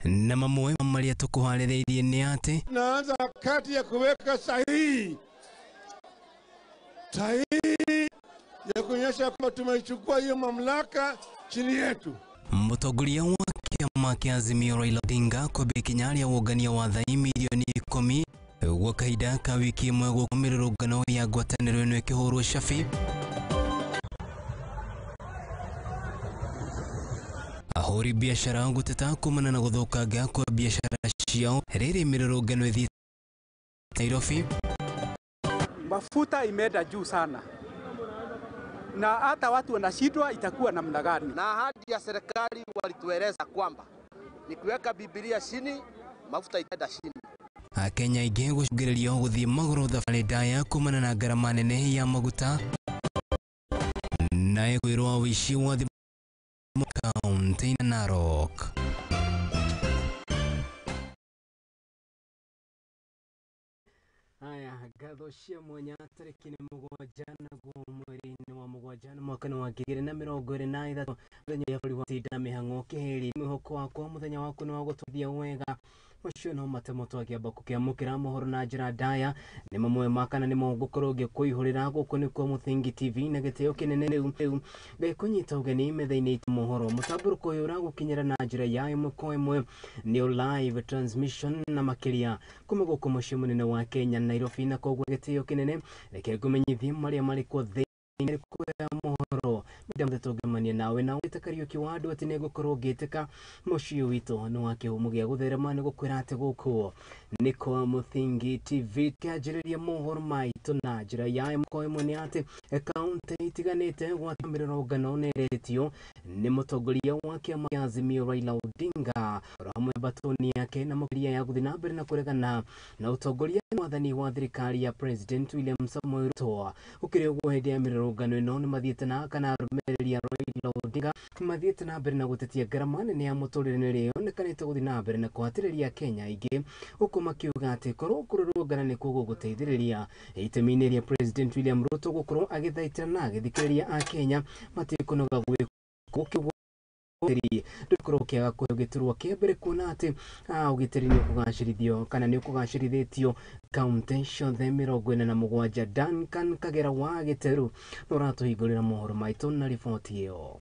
Na mamwe marĩa tũkũharĩrĩirie nĩ atĩ naanza wakati ya kuweka sahihi sahihi ya kuonyesha kwamba tumeichukua hiyo mamlaka chini yetu. Mũtongoria wa kĩama kĩa Azimio Raila Odinga kwambia ikinya rĩa wũngania wa thai mirioni 10 gwa kahinda ka wiki ĩmwe gũkũ mĩrũrũngano ya ngwatanĩro ĩno ĩkĩhũrwo cabi. Ahũri biacara gũteta kumana na gũthũkanga kwa biacara ciao rĩrĩ mĩrũrũngano ĩthiĩte Nairobi. Mafuta imeenda juu sana na hata watu wanashindwa itakuwa namna gani. Na ahadi ya serikali walitueleza kwamba ni kuweka Biblia chini, mafuta itaenda chini. Akenya aingĩ gũcũngĩrĩrio gũthiĩ magũrũ thabarĩ ndaya kumana na ngarama nene ya maguta naye kwĩrwo ũici wa thimũ kaunti ya Narok. Haya, ngatho cia mwanya tarĩki nĩ 7 naguo mweri-inĩ wa 7 mwaka-inĩ wa 2023 mũthenya ya bũrũri wa tinda mĩhang'o kĩhĩri mwĩhoko wakwa mũthenya waku nĩ wa gũtwarithia wega ũcio no matemo twakĩamba gũkĩamũkĩra mohoro na njĩra ndaya nĩ mamwe ma kana nĩmo ngũkorwo ngĩkũihũrĩra gũkũ nĩkuo Mũthingi TV na gĩtĩo kĩnene rĩu ngĩkũnyita ũgeni metha-inĩ itũ mohoro mũtambũrũko ũyũ ũragũkinyĩra na njĩra ya ĩmwe kwa ĩmwe nĩ live transmission na makĩria kuma gũkũ mũciĩ mũnene wa Kenya Nairobi na koguo gĩtĩo kĩnene reke ngũmenyithie marĩa marĩ kuo thĩinĩ ya mohoro ndamũthe tũngĩmania nawe na wĩta Kariũki wa andũ atĩ nĩngũkorwo ngĩtĩka mũciĩ witũ nĩ wa kĩhumo gĩa gũtherema nĩ gũkwĩra atĩ gũkũ nĩ kwa Mũthingi TV kĩanjĩrĩria mohoro maitũ na njĩra ya ĩmwe kwa ĩmwe nĩ atĩ kaunti itiganĩte gwata mĩrũrũngano nĩ ĩrĩtio nĩ mũtongoria wa kĩama kĩa Azimio Raila Odinga hamwe batoni yake na makĩria ya gũthiĩ na mbere na kũregana na ũtongoria mwathani wa thirikari ya President William Samoei Ruto. Gũkĩrĩ ũguo hĩndĩ ya mĩrũrũngano ĩno nĩ mathiĩte na kana arũmĩrĩri a Raila Odinga mathiĩte na mbere na gũtetia ngarama nene ya mũtũrĩre ĩrĩa yonekanĩte gũthiĩ na mbere na kũhatĩrĩria Kenya aingĩ gũkũ makiuga atĩ korwo kũrũrũngana nĩkuo gũgũteithĩrĩria itemi-inĩ rĩa President William Ruto gũkorwo agĩthaitĩra na agĩthikĩrĩria Akenya matikũnoga gwĩkwo ndũkorwo ũkĩaga kũheo gĩturwa kĩa mbere kuona atĩ ũgitĩri nĩ ũkũgacĩrithio kana nĩ ũkũgacĩrithĩtio kaunti ciothe 47. Duncan Kagera wa Gĩteru nĩ ũratũhingũrĩra mohoro maitũ na riboti ĩyo.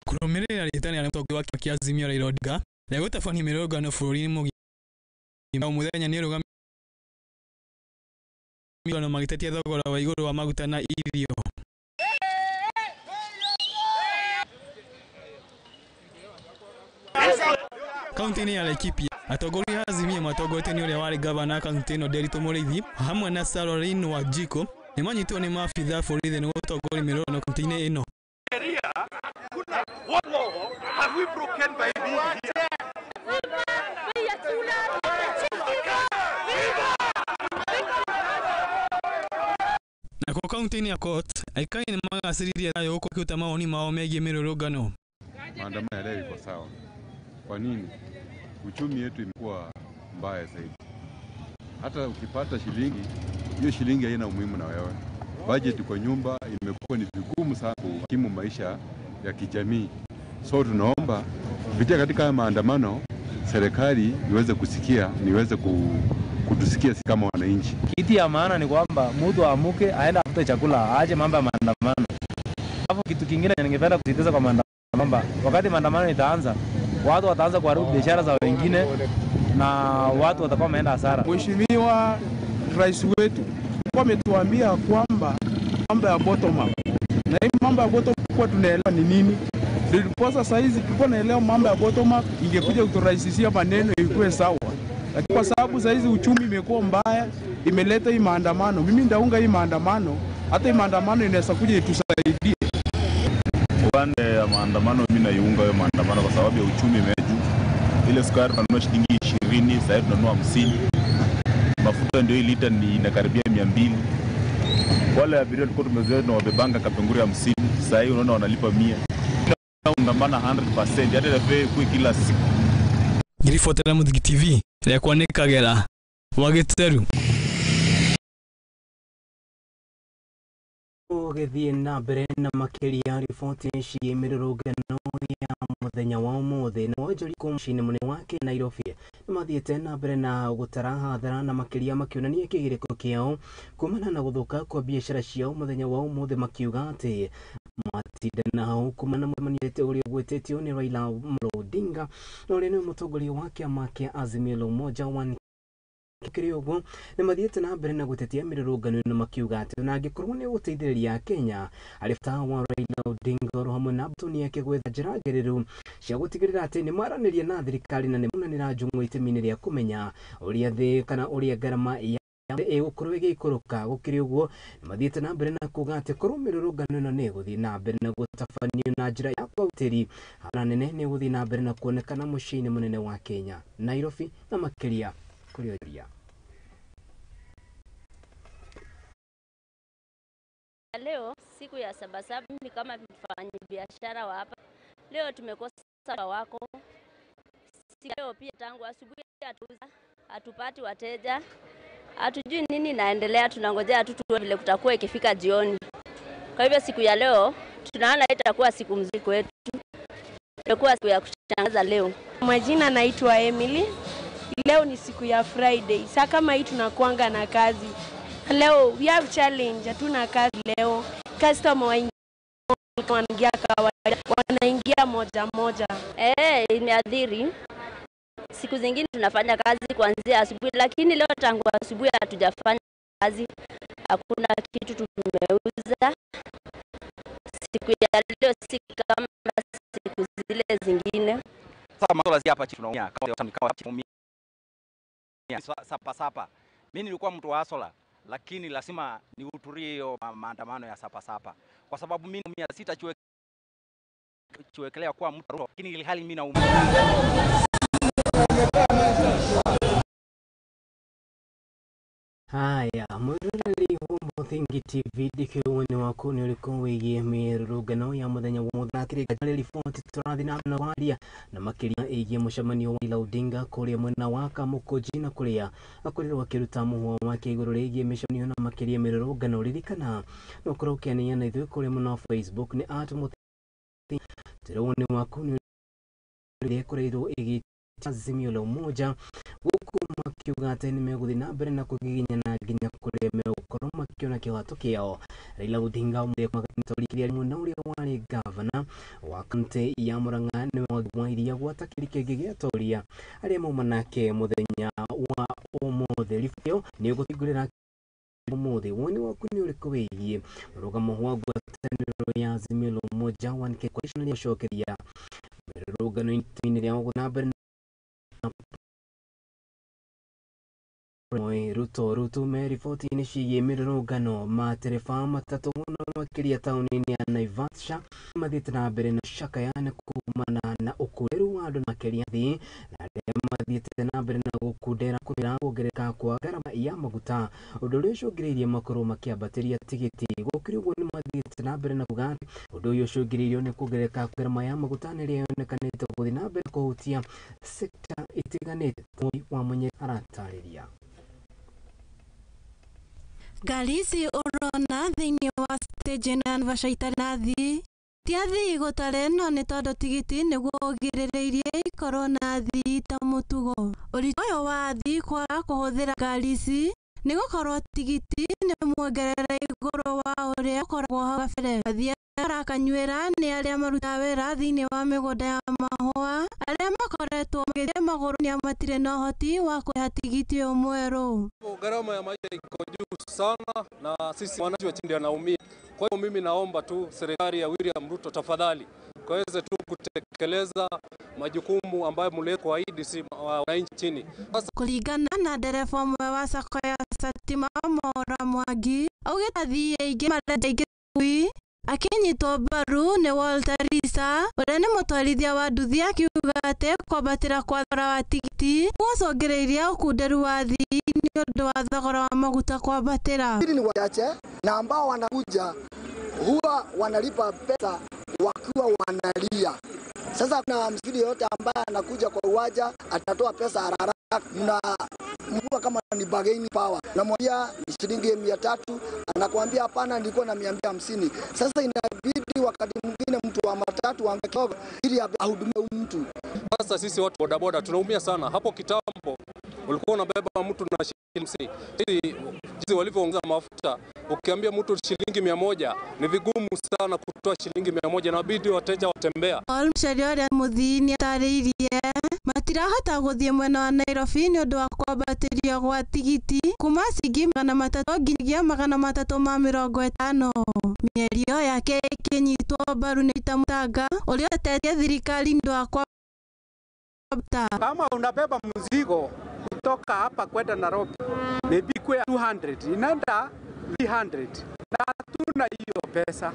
Kũrũmĩrĩra rĩtana rĩa mũtongoria wa kĩama kĩa Azimio Raila Odinga rĩa gũtabania mĩrũrũngano bũrũri-inĩ mũgima o mũthenya nĩ ĩrũgamĩrĩirwo magĩtetia thogora wa igũrũ wa maguta na irio. Kaunti-inĩ ya Laikipia atongoria a Azimio matongoretio nĩ ũrĩa warĩ gavana kaunti ĩno Nderitu Mũrĩithi hamwe na Caroline Wanjikũ nĩ manyitwo nĩ maabitha a borithi nĩ gũtongoria mĩrũrũngano kaunti-inĩ ĩno. What law have we broken by being here? Nakuo kaunti-inĩ ya Pokot aikari nĩ magacĩririe thayũ gũkũ makĩruta mawoni mao megiĩ mĩrũrũngano. Maandamano ya leo iko sawa. Kwa nini? Uchumi yetu imekuwa mbaya zaidi. Hata ukipata shilingi, hiyo shilingi haina umuhimu na wewe. Budget kwa nyumba imekuwa ni vigumu sana kukimu maisha ya kijamii. So tunaomba kupitia katika maandamano serikali iweze kusikia, niweze kutusikia kama wananchi. Kitu ya maana ni kwamba mtu aamuke aende afute chakula, aache mambo ya maandamano. Alafu kitu kingine ningependa kusisitiza kwa maandamano kwamba wakati maandamano itaanza, watu wataanza kuharibu biashara za wengine na watu watakuwa wameenda hasara. Mheshimiwa Rais wetu ametuambia kwamba mambo ya bottom up. Na hii mambo ya bottom up kwa tunaelewa ni nini? Niliposa saa hizi tulikuwa naelewa mambo ya bottom up ingekuja kuturahisishia maneno ikuwe sawa. Lakini kwa sababu saa hizi uchumi imekuwa mbaya, imeleta hii maandamano. Mimi ndaunga hii maandamano, hata hii maandamano inaweza kuja itusaidie. Upande ya maandamano mimi naiunga hiyo maandamano kwa sababu ya uchumi imejuu. Ile sukari tunanunua shilingi 20, sasa tunanunua 50. Mafuta ndio hii lita ni inakaribia 200. Wale abiria tulikuwa tumezoea na wabebanga kapenguri 50, sasa hivi unaona wanalipa 100. Maandamano 100%, hata ile kwa kila siku. Ngiribotera Mũthingi TV rĩakwa nĩ Kagera wa Gĩteru. Tũgĩthiĩ na mbere na makĩria riboti ciĩ mĩrũrũngano ya mũthenya wa ũmũthĩ na wonjoria kũu mũciĩ-inĩ mũnene wa Nairobi nĩmathiĩte na mbere na gũtara hathara na makĩria makĩonania kĩgirĩko kĩao kumana na gũthũka kwa biacara ciao mũthenya wa ũmũthĩ, makiuga atĩ matinda na hau kumana na mũcemanio ũrĩa ũgwĩtĩtio nĩ Raila Amolo Odinga na ũrĩa nĩwe mũtongoria wa kĩama kĩa Azimio la Umoja One. Kĩrĩ ũguo nĩmathiĩte na mbere na gũtetia mĩrũrũngano ĩno makiuga atĩ ona angĩkorwo nĩ gũteithĩrĩria Kenya harĩ bata wa Raila Odinga oro hamwe na mbũtũ yake gwetha njĩra njagĩrĩru cia gũtigĩrĩra atĩ nĩmaranĩria na thirikari na nĩmonanĩra njũng'wa itemi-inĩ rĩa kũmenya ũrĩa thĩ kana ũrĩa ngarama ya ĩgũkorwo ĩgĩikũrũka. Gũkĩrĩ ũguo nĩmathiĩte na mbere na kuga atĩ korwo mĩrũrũngano ĩno nĩ ĩgũthiĩ na mbere na gũtabanio na njĩra ya ũgitĩri, hathara nene nĩ ĩgũthiĩ na mbere na kuonekana mũciĩ-inĩ mũnene wa Kenya Nairobi na makĩria kũrĩ onjoria. Leo siku ya Sabasaba, mimi kama mfanyabiashara wa hapa leo tumekosa wako. Leo pia tangu asubuhi hatupati wateja, hatujui nini inaendelea, tunangojea tu tuone vile kutakuwa ikifika jioni. Kwa hivyo siku ya leo tunaona itakuwa siku mzuri kwetu, itakuwa siku ya kushangaza leo. Majina naitwa Emily. Leo ni siku ya Friday. Saa kama hii tunakuanga na kazi. Leo we have challenge, hatuna kazi leo. Customer wanaingia kawaida, wanaingia moja moja. Imeathiri. Siku zingine tunafanya kazi kuanzia asubuhi, lakini leo tangu asubuhi hatujafanya kazi. Hakuna kitu tumeuza. Siku ya leo si kama siku zile zingine. Sasa masuala hapa chini tunaumia kama sapa sapa. Mimi nilikuwa mtu wa asola, lakini lazima nihudhurie hiyo maandamano ya sapa sapa kwa sababu mimi sitachuekelea kwa mtu, lakini ili hali mimi naumia. Haya, mwiroreri wa Muthingi TV ndikiwoni waku nĩ ũrĩkũ wĩgiĩ mĩrũrũngano ya mũthenya wa ũmũthĩ na kĩrĩkanĩro riboti tũrathiĩ na mbere na kwaria na makĩria ĩgiĩ mũcemanio wa Raila Odinga kũrĩa mwena wa Kamukunji na kũrĩa akorirwo akĩruta mũhwa wake igũrũ rĩgiĩ mĩcemanio na makĩria mĩrũrũngano. Ririkana no ũkorwo ũkĩanĩria na ithuĩ kũrĩa mwena wa Facebook nĩ @Muthingi. Woni waku nĩ ũrĩa ĩkoretwo ĩgĩtia Azimio la Umoja gũkũ makiuga atĩ nĩmegũthiĩ na mbere na kũgiginyana nginya kũrĩa megũkorwo makĩona kĩhoto kĩao. Raila Odinga ũmũthĩ mwena ũrĩa warĩ gavana wa kaunti ya Murang'a nĩwe Mwangi wa Iria gwata kĩrĩ kĩngĩ gĩa atongoria arĩa mauma nake mũthenya wa ũmũthĩ. Riboti ĩyo nĩ ĩgũtũhingũrĩra ũmũthĩ. Woni waku nĩ ũrĩkũ wĩgiĩ mũrũgamo wa ngwatanĩro ya Azimio la Umoja One Kenya Coalition gũcokeria mĩrũrũngano-inĩ rĩa gũthiĩ na mbere na Ruto Ruto riboti-inĩ ciĩgiĩ mĩrũrũngano matereba matatũ na makĩria taũni-inĩ ya Naivasha mathiĩte na mbere na cakaya nĩ kumana na ũkunderu wa andũ makĩria thĩ na arĩa mathiĩte na mbere na gũkundera kũrĩa kuongerereka kwa ngarama ya maguta ũndũ ũrĩa ũcũngĩrĩirie makorwo makĩambatĩria tigiti. Gũkĩrĩ ũguo nĩ mathiĩte na mbere na kuga atĩ ũndũ ũyũ ũcũngĩrĩirio nĩ kuongerereka kwa ngarama ya maguta na ĩrĩa yonekanĩte gũthiĩ na mbere kũhutia sekta itiganĩte. Wa Mwenye aratarĩria. Ngari ici ũrona thĩinĩ wa stage ĩno ya Naivasha itarĩ na athii ti athii gũtarĩ no nĩ tondũ tigiti nĩguo ũgirĩrĩirie ikorwo na athii ta mũtugo. Ũritũ ũyũ wa athii kwaga kũhũthĩra ngari ici nĩ gũkorwo tigiti nĩ muongerere igũrũ wa ũrĩa ũkoragwo hau kabere. Athii arĩa marakanyuĩra nĩ arĩa marutaga wĩra thĩinĩ wa mĩgũnda ya mahũa arĩa makoretwo magĩthiĩ magũrũ nĩ matirĩ na ũhoti wa kũrĩha tigiti ũyũ mwerũ. Gharama ya maisha iko juu sana na sisi wananchi wa chini ndio wanaumia. Kwa hiyo mimi naomba tu serikali ya William Ruto tafadhali kaweze tu kutekeleza majukumu ambayo mlioahidi si wananchi chini. Kũringana na ndereba ũmwe wa sacco ya Satima Mwaura Mwangi augĩte athii aingĩ marenda ingĩ akinyitwo mbaru nĩ Walter Risa ũrĩa nĩ mũtwarithia wa nduthi akiuga atĩ kwambatĩra kwa thogora wa tigiti gwacũngĩrĩirie ũkunderu wa athii nĩ ũndũ wa thogora wa maguta kwambatĩra. Ni wachache na ambao wanakuja huwa wanalipa pesa wakiwa wanalia. Sasa kuna msafiri yote ambaye anakuja kwa uwanja atatoa pesa haraka na mkubwa kama ni bargaining power, namwambia ni shilingi 300, Anakuambia hapana, nilikuwa na 250. Sasa inabidi wakati mwingine mtu wa matatu aange kidogo ili ahudumie huyu mtu. Sasa sisi watu bodaboda tunaumia sana. Hapo kitambo ulikuwa unabeba mtu na shilingi 50. Jinsi walivyoongeza mafuta, ukiambia mtu shilingi 100 ni vigumu sana kutoa shilingi 100, inabidi wateja watembea. Mũceria ũrĩa mũthii nĩatarĩirie matirahota gũthiĩ mwena wa Nairobi nĩ ũndũ wa kwambatĩrio gwa tigiti kuma ciringi 300 nginyagia 350. Mĩario yake ĩkĩnyitwo mbaru nĩ Peter Mutanga ũrĩa ũtetetie thirikari nĩ ũndũ wa kwambata. Kama unabeba mzigo kutoka hapa kwenda Nairobi, maybe kwa 200 inaenda 300, na hatuna hiyo pesa,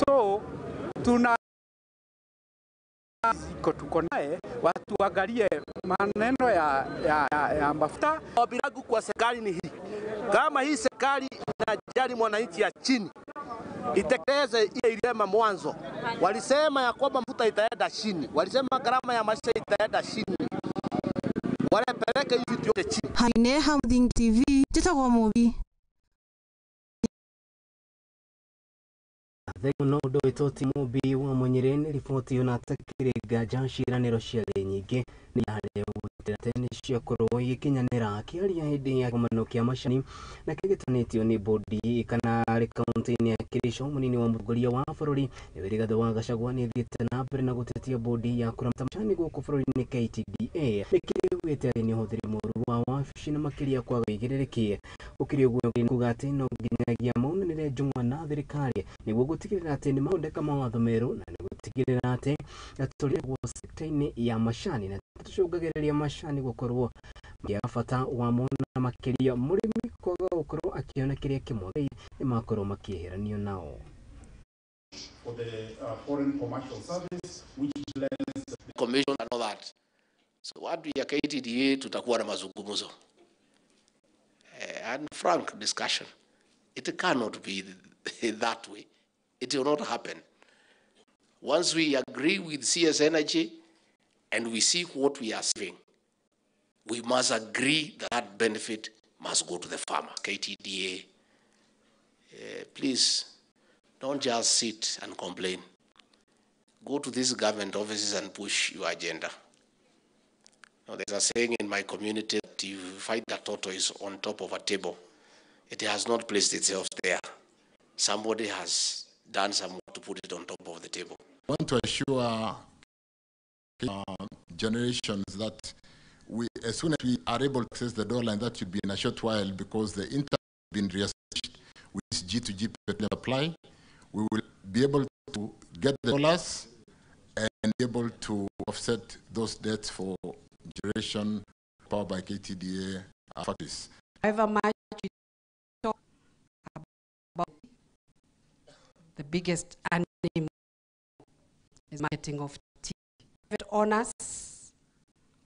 so tuna tuko naye watu waangalie maneno ya mafuta. Ombi langu kwa serikali ni hii: kama hii serikali inajali mwananchi ya chini, itekeleze ile ilisema mwanzo. Walisema ya kwamba mafuta itaenda chini, walisema gharama ya maisha itaenda chini, walepeleke hivi vitu yote chini. Haine ha Muthingi TV, njĩtagwo Mũmbi. Thengiũ ũndũ witũ ti Mũmbi wa Mũnyĩrĩ nĩ riboti ũnatakĩrĩ nganja ciĩranĩro cia thĩ nyingĩ nĩ harĩa gũtĩra nĩ ciakorwo igĩkinyanĩra. Akĩaria hĩndĩ ya kĩgomano kĩa macani na kĩgĩtanĩtio nĩ bodi kana arĩ kaunti-inĩ ya Kericho, mũnini wa mũtongoria wa bũrũri nĩwe Rigathĩ wa Gachagua nĩathiĩte na mbere na gũtetia bodi ya kũramata macani gũkũ bũrũri-inĩ KTDA nĩkĩrĩ ugĩte atĩ nĩ ũhũthĩri mũũru wa wabici na makĩria kwaga ũigĩrĩrĩki. Gũkĩrĩ ũguo kuga atĩ no nginyagia maunanĩre njũng'wa na thirikari nĩguo gũtigĩrĩra atĩ nĩ mathondeka mawatho merũ na nĩ gũtigĩrĩra atĩ tũrĩ sekta-inĩ ya macani na tũcũngagĩrĩria macani gũkorwo makĩaga bata wamo na makĩria mũrĩmi kwaga gũkorwo akĩona kĩrĩa kĩmwagĩrĩire nĩ makorwo makĩeheranio nao. For the foreign commercial service which blends the commission and all that. So watu ya KTDA tutakuwa na mazungumzo and frank discussion. It cannot be that way. It will not happen. Once we agree with CS Energy and we see what we are saving, we must agree that that benefit must go to the farmer. KTDA, please don't just sit and complain. Go to these government offices and push your agenda. Now, there's a saying in my community that if you find a tortoise on top of a table, it has not placed itself there. Somebody has done some work to put it on top of the table. I want to assure generations that we, as soon as we are able to access the dollar, and that should be in a short while because the internet has been reestablished with G2G supply, we will be able to get the dollars and be able to offset those debts for generation powered by KTDA factories. However much we talk about the biggest animal is marketing of tea. Private owners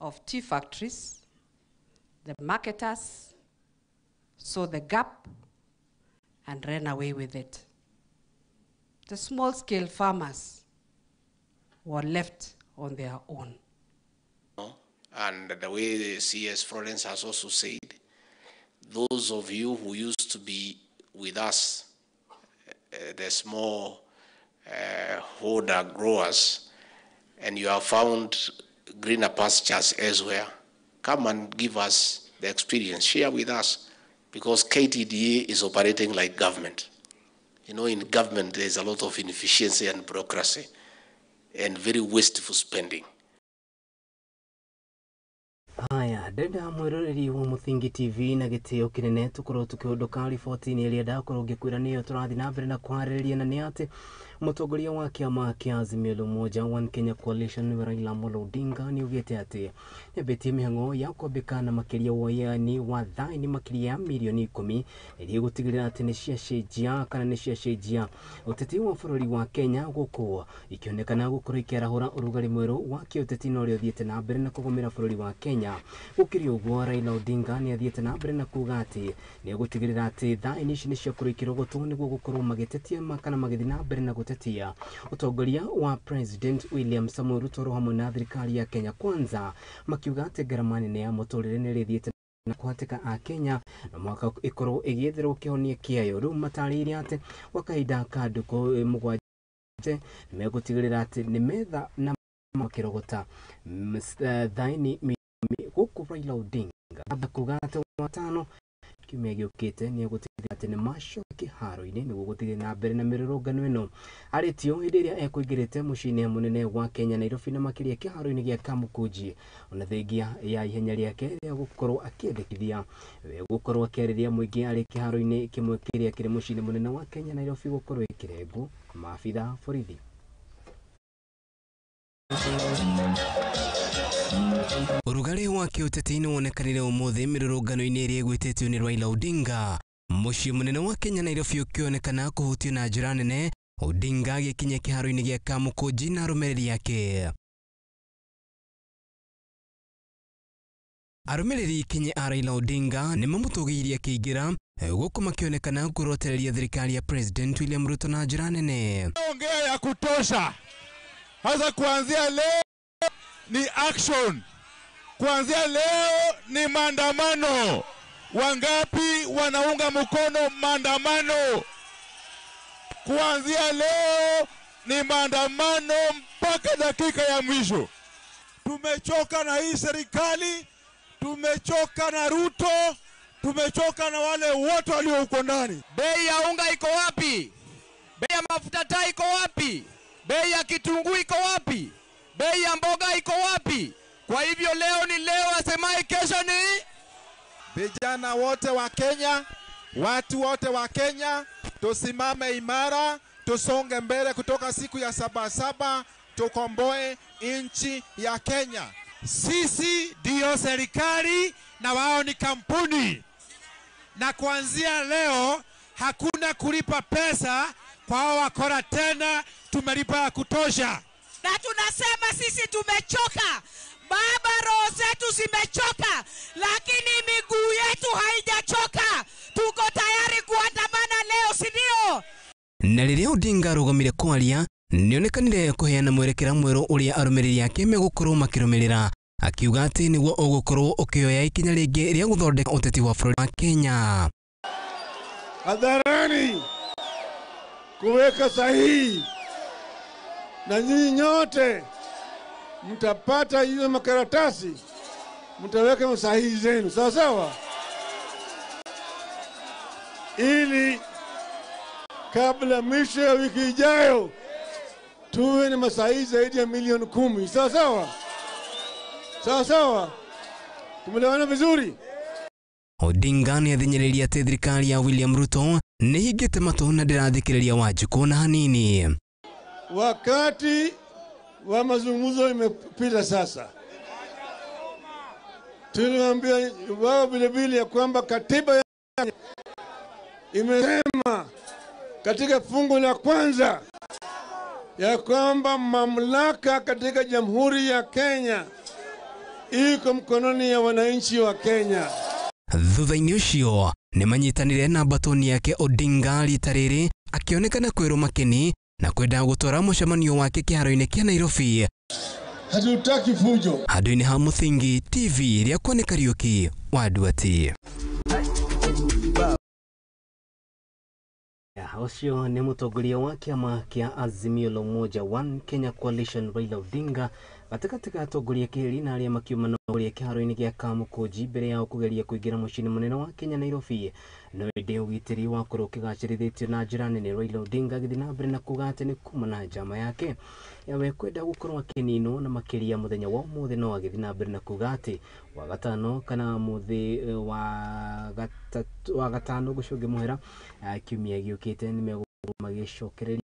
of tea factories, the marketers saw the gap and ran away with it. The small-scale farmers were left on their own. And the way CS Florence has also said, those of you who used to be with us, the small holder growers, and you have found greener pastures elsewhere, come and give us the experience, share with us, because KTDA is operating like government. You know, in government there's a lot of inefficiency and bureaucracy and very wasteful spending. Haya, ndenda mwiroreri wa Muthingi TV na gitio kinene tukorwo tukihunduka riboti-inĩ ĩrĩa ndakorwo ngĩkwĩra nĩyo tũrathiĩ na mbere na kwarĩrĩria, na nĩ atĩ mũtongoria wa kĩama kĩa Azimio la Umoja One Kenya Coalition nĩwe Raila Amolo Odinga nĩaugĩte atĩ nĩambĩtie mĩhang'o ya kwambĩka na makĩria woyani wa thaĩni makĩria ya mirioni 10 ĩrĩa ĩgũtigĩrĩra atĩ nĩciacenjia kana nĩciacenjia ũteti wa bũrũri wa Kenya gũkũ ikĩonekana gũkorwo ikĩarahũra ũrugarĩ mwerũ wa kĩũteti na ũrĩa ũthiĩte na mbere na kũgũmĩra bũrũri wa Kenya. Gũkĩrĩ ũguo Raila Odinga nĩathiĩte na mbere na kuga atĩ nĩegũtigĩrĩra atĩ thaĩni ici nĩciakorwo ikĩrogotwo nĩguo gũkorwo magĩtetia kana magĩthiĩ na mbere na gũtetia ũtongoria wa President William Samoei Ruto hamwe na thirikari ya Kenya Kwanza, makiuga atĩ ngarama nene ya mũtũrĩre nĩrĩthiĩte na kũhatĩka Akenya no mũhaka ĩkorwo ĩgĩetherwo kĩhonia kĩayo. Rĩu matarĩirie atĩ gwa kahinda ka ndukũ 7 nĩmegũtigĩrĩra atĩ nĩ metha na makĩrogota thaini gũkũ Raila Odinga kuga atĩ watano kiumia gĩũkĩte nĩegũtigĩrĩra atĩ nĩmacoka kĩharo-inĩ nĩguo gũthiĩ na mbere na mĩrũrũngano ĩno. Arĩtio hĩndĩ ĩrĩa ekũingĩrĩte mũciĩ-inĩ mũnene wa Kenya Nairobi na makĩria kĩharo-inĩ gĩa Kamukunji, ona thengia ya ihenya rĩake rĩa gũkorwo akĩendekithia gũkorwo akĩarĩria mũingĩ arĩ kĩharo-inĩ kĩmwe kĩrĩa kĩrĩ mũciĩ-inĩ mũnene wa Kenya Nairobi gũkorwo ĩkĩrengwo maabitha borithi. Ũrugarĩ wa kĩũteti nĩwonekanire ũmũthĩ mĩrũrũngano-inĩ ĩrĩa ĩgwĩtĩtio nĩ Raila Odinga. Mũciĩ mũnene wa Kenya Nairobi ũkĩonekana kũhutio na njĩra nene, Odinga agĩkinya kĩharo-inĩ gĩa Kamukunji na arũmĩrĩri ake. Arũmĩrĩri kinye a Raila Odinga nĩmamũtũgĩirie akĩingĩra gũkũ makĩonekana kũrotereria thirikari ya President William Ruto na njĩra nene. Ongea ya kutosha. Hasa kuanzia leo ni action. Kuanzia leo ni maandamano. Wangapi wanaunga mkono maandamano? Kuanzia leo ni maandamano mpaka dakika ya mwisho. Tumechoka na hii serikali, tumechoka na Ruto, tumechoka na wale wote walio huko ndani. Bei ya unga iko wapi? Bei ya mafuta taa iko wapi? Bei ya kitunguu iko wapi? Bei ya mboga iko wapi? Kwa hivyo leo ni leo, asemaye kesho ni vijana wote wa Kenya, watu wote wa Kenya, tusimame imara, tusonge mbele kutoka siku ya 7/7, tukomboe nchi ya Kenya. Sisi ndio serikali na wao ni kampuni. Na kuanzia leo hakuna kulipa pesa kwa hao wakora tena, tumelipa ya kutosha. Na tunasema sisi tumechoka. Baba, roho zetu zimechoka, lakini miguu yetu haijachoka. Tuko tayari kuandamana leo, si ndio? Na rĩrĩa Odinga arũgamire kwaria, nĩonekanire kũheana mwerekera mwerũ ũrĩa arũmĩrĩri ake megũkorwo makĩrũmĩrĩra, akiuga atĩ nĩguo ũgũkorwo ũkĩoya ikinya rĩngĩ rĩa gũthondeka ũteti wa bũrũri wa Kenya. Hadharani kuweka sahihi, na nyinyi nyote mtapata hizo makaratasi, mtaweka sahihi zenu, sawa sawa, ili kabla mwisho ya wiki ijayo tuwe na masahihi zaidi ya milioni 10, sawa sawa, sawa sawa. Tumeelewana vizuri? Odinga nĩathinyĩrĩirie atĩ thirikari ya William Ruto nĩhingĩte matũ na ndĩrathikĩrĩria Wanjikũ na hanini. Wakati wa mazungumzo imepita sasa. Tuliwaambia wao vile vile ya kwamba katiba ya imesema katika fungu la kwanza ya kwamba mamlaka katika Jamhuri ya Kenya iko mkononi ya wananchi wa Kenya. Thutha-inĩ ũcio nĩmanyitanire na mbatoni yake Odinga rita rĩrĩ akĩonekana kwĩrwo makeni na kwenda gũtwara mũcemanio wake kĩharo-inĩ kĩa Nairobi. Hatutaki fujo. Handũ-inĩ ha Mũthingi TV rĩakwa nĩ Kariũki wa Nduati. Ũcio nĩ mũtongoria wa kĩama kĩa Azimio la Umoja One Kenya Coalition Raila Odinga gatagatĩ ka atongoria kĩhĩri na arĩa makiuma na ũrĩa kĩharo-inĩ gĩa Kamukunji mbere yao kũgeria kũingĩra mũciĩ-inĩ mũnene wa Kenya Nairobi. No ĩndĩ ũgitĩri wakorwo ũkĩgacĩrithĩtio na njĩra nene, Raila Odinga agĩthiĩ na mbere na kuga atĩ nĩ kuma na njama yake yawe kwenda gũkorwo akĩninwo na makĩria mũthenya wa ũmũthĩ, no agĩthiĩ na mbere na kuga atĩ wagatano kana mũthĩ wa gatano gũcũngĩ mũhera kiumia gĩũkĩte nĩmegũkorwo magĩcokereria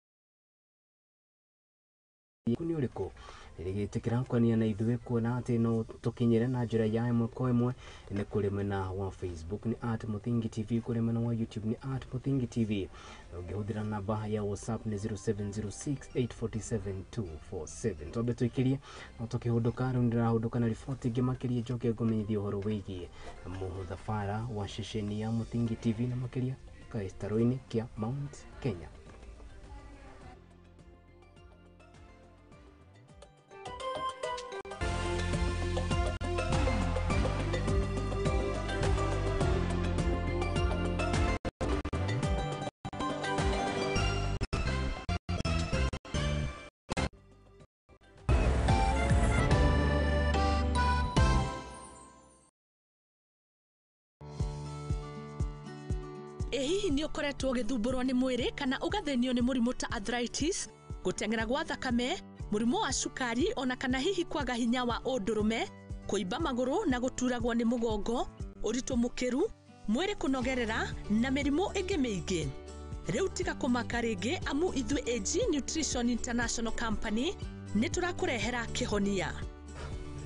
nĩ ũrĩkũ rĩgĩtĩkĩra kwania na ithuĩ kuona atĩ no tũkinyĩre na njĩra ya ĩmwe kwa ĩmwe nĩ kũrĩ mwena wa Facebook nĩ @Muthingi TV, kũrĩ mwena wa YouTube nĩ @Muthingi TV, na ũngĩhũthĩra namba ya WhatsApp nĩ 0706847247. Twambe tũikĩrie no tũkĩhũndũka rĩu ndĩrahũndũka na riboti ĩngĩ makĩria njoke ngũmenyithie ũhoro wĩgiĩ mũthabara wa ceceni ya Muthingi TV na makĩria gĩtarũ-inĩ kĩa Mount Kenya. Ĩ hihi nĩ ũkoretwo ũgĩthumbũrwo nĩ mwĩrĩ kana ũgathĩnio nĩ mũrimũ ta arthritis, gũteng'era gwa thakame, mũrimũ wa cukari ona kana hihi kwaga hinya wa ũndũrũme, kũimba magũrũ na gũturagwo nĩ mũgongo, ũritũ mũkĩru, mwĩrĩ kũnogerera na mĩrimũ ĩngĩ mĩingĩ. Rĩu tiga kũmaka rĩngĩ amu ithuĩ AG Nutrition International Company nĩ tũrakũrehera kĩhonia.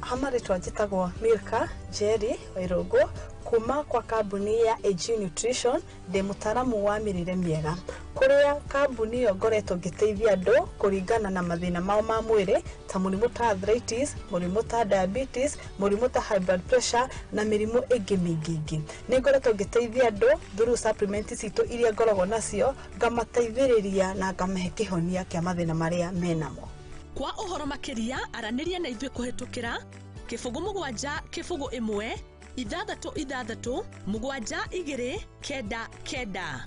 Ha marĩtwa njĩtagwo Milka Njeri Wairũngũ kuma kwa kambuni ya AG Nutrition, ndĩ mũtaaramu wa mĩrĩre mĩega kũrĩa kambuni ĩyo ngoretwo ngĩteithia andũ kũringana na mathĩna mao ma mwĩrĩ ta mũrimũ ta arthritis, mũrimũ ta diabetes, mũrimũ ta high blood pressure na mĩrimũ ĩngĩ mĩingĩ ĩngĩ. Nĩ ngoretwo ngĩteithia andũ through supplement citũ iria ngoragwo nacio, ngamateithĩrĩria na ngamahe kĩhonia kĩa mathĩna marĩa menamo. Kwa ũhoro makĩria aranĩria na ithuĩ kũhĩtũkĩra 07 0 1 6 6 7 2 9 9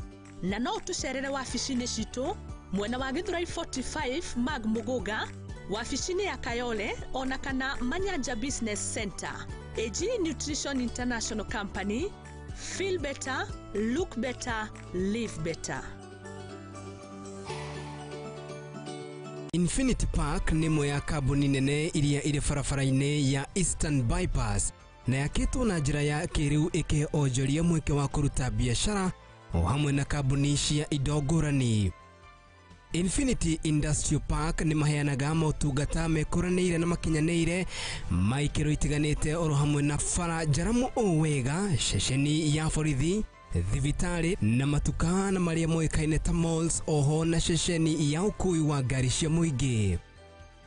na no ũtũcerere wabici-inĩ citũ mwena wa Githurai 45 Mag Muguga, wabici-inĩ ya Kayole ona kana Manyanja Business Center. AG Nutrition International Company, feel better, look better, live better. Infinity Park nĩ ĩmwe ya kambuni nene iria irĩ barabara-inĩ ya Eastern Bypass na yakĩtwo na njĩra ya kĩrĩu ĩkĩhe onjoria mweke wa kũruta biacara o hamwe na kambuni cia indo ngũrani. Infinity Industrial Park nĩ maheanaga motungata mekũranĩire na makinyanĩire ma ikĩro itiganĩte oro hamwe na bara njaramu o wega, ceceni ya borithi, thibitarĩ na matuka na marĩa moĩkaine ta malls, oho na ceceni ya ũkui wa ngari cia mũingĩ.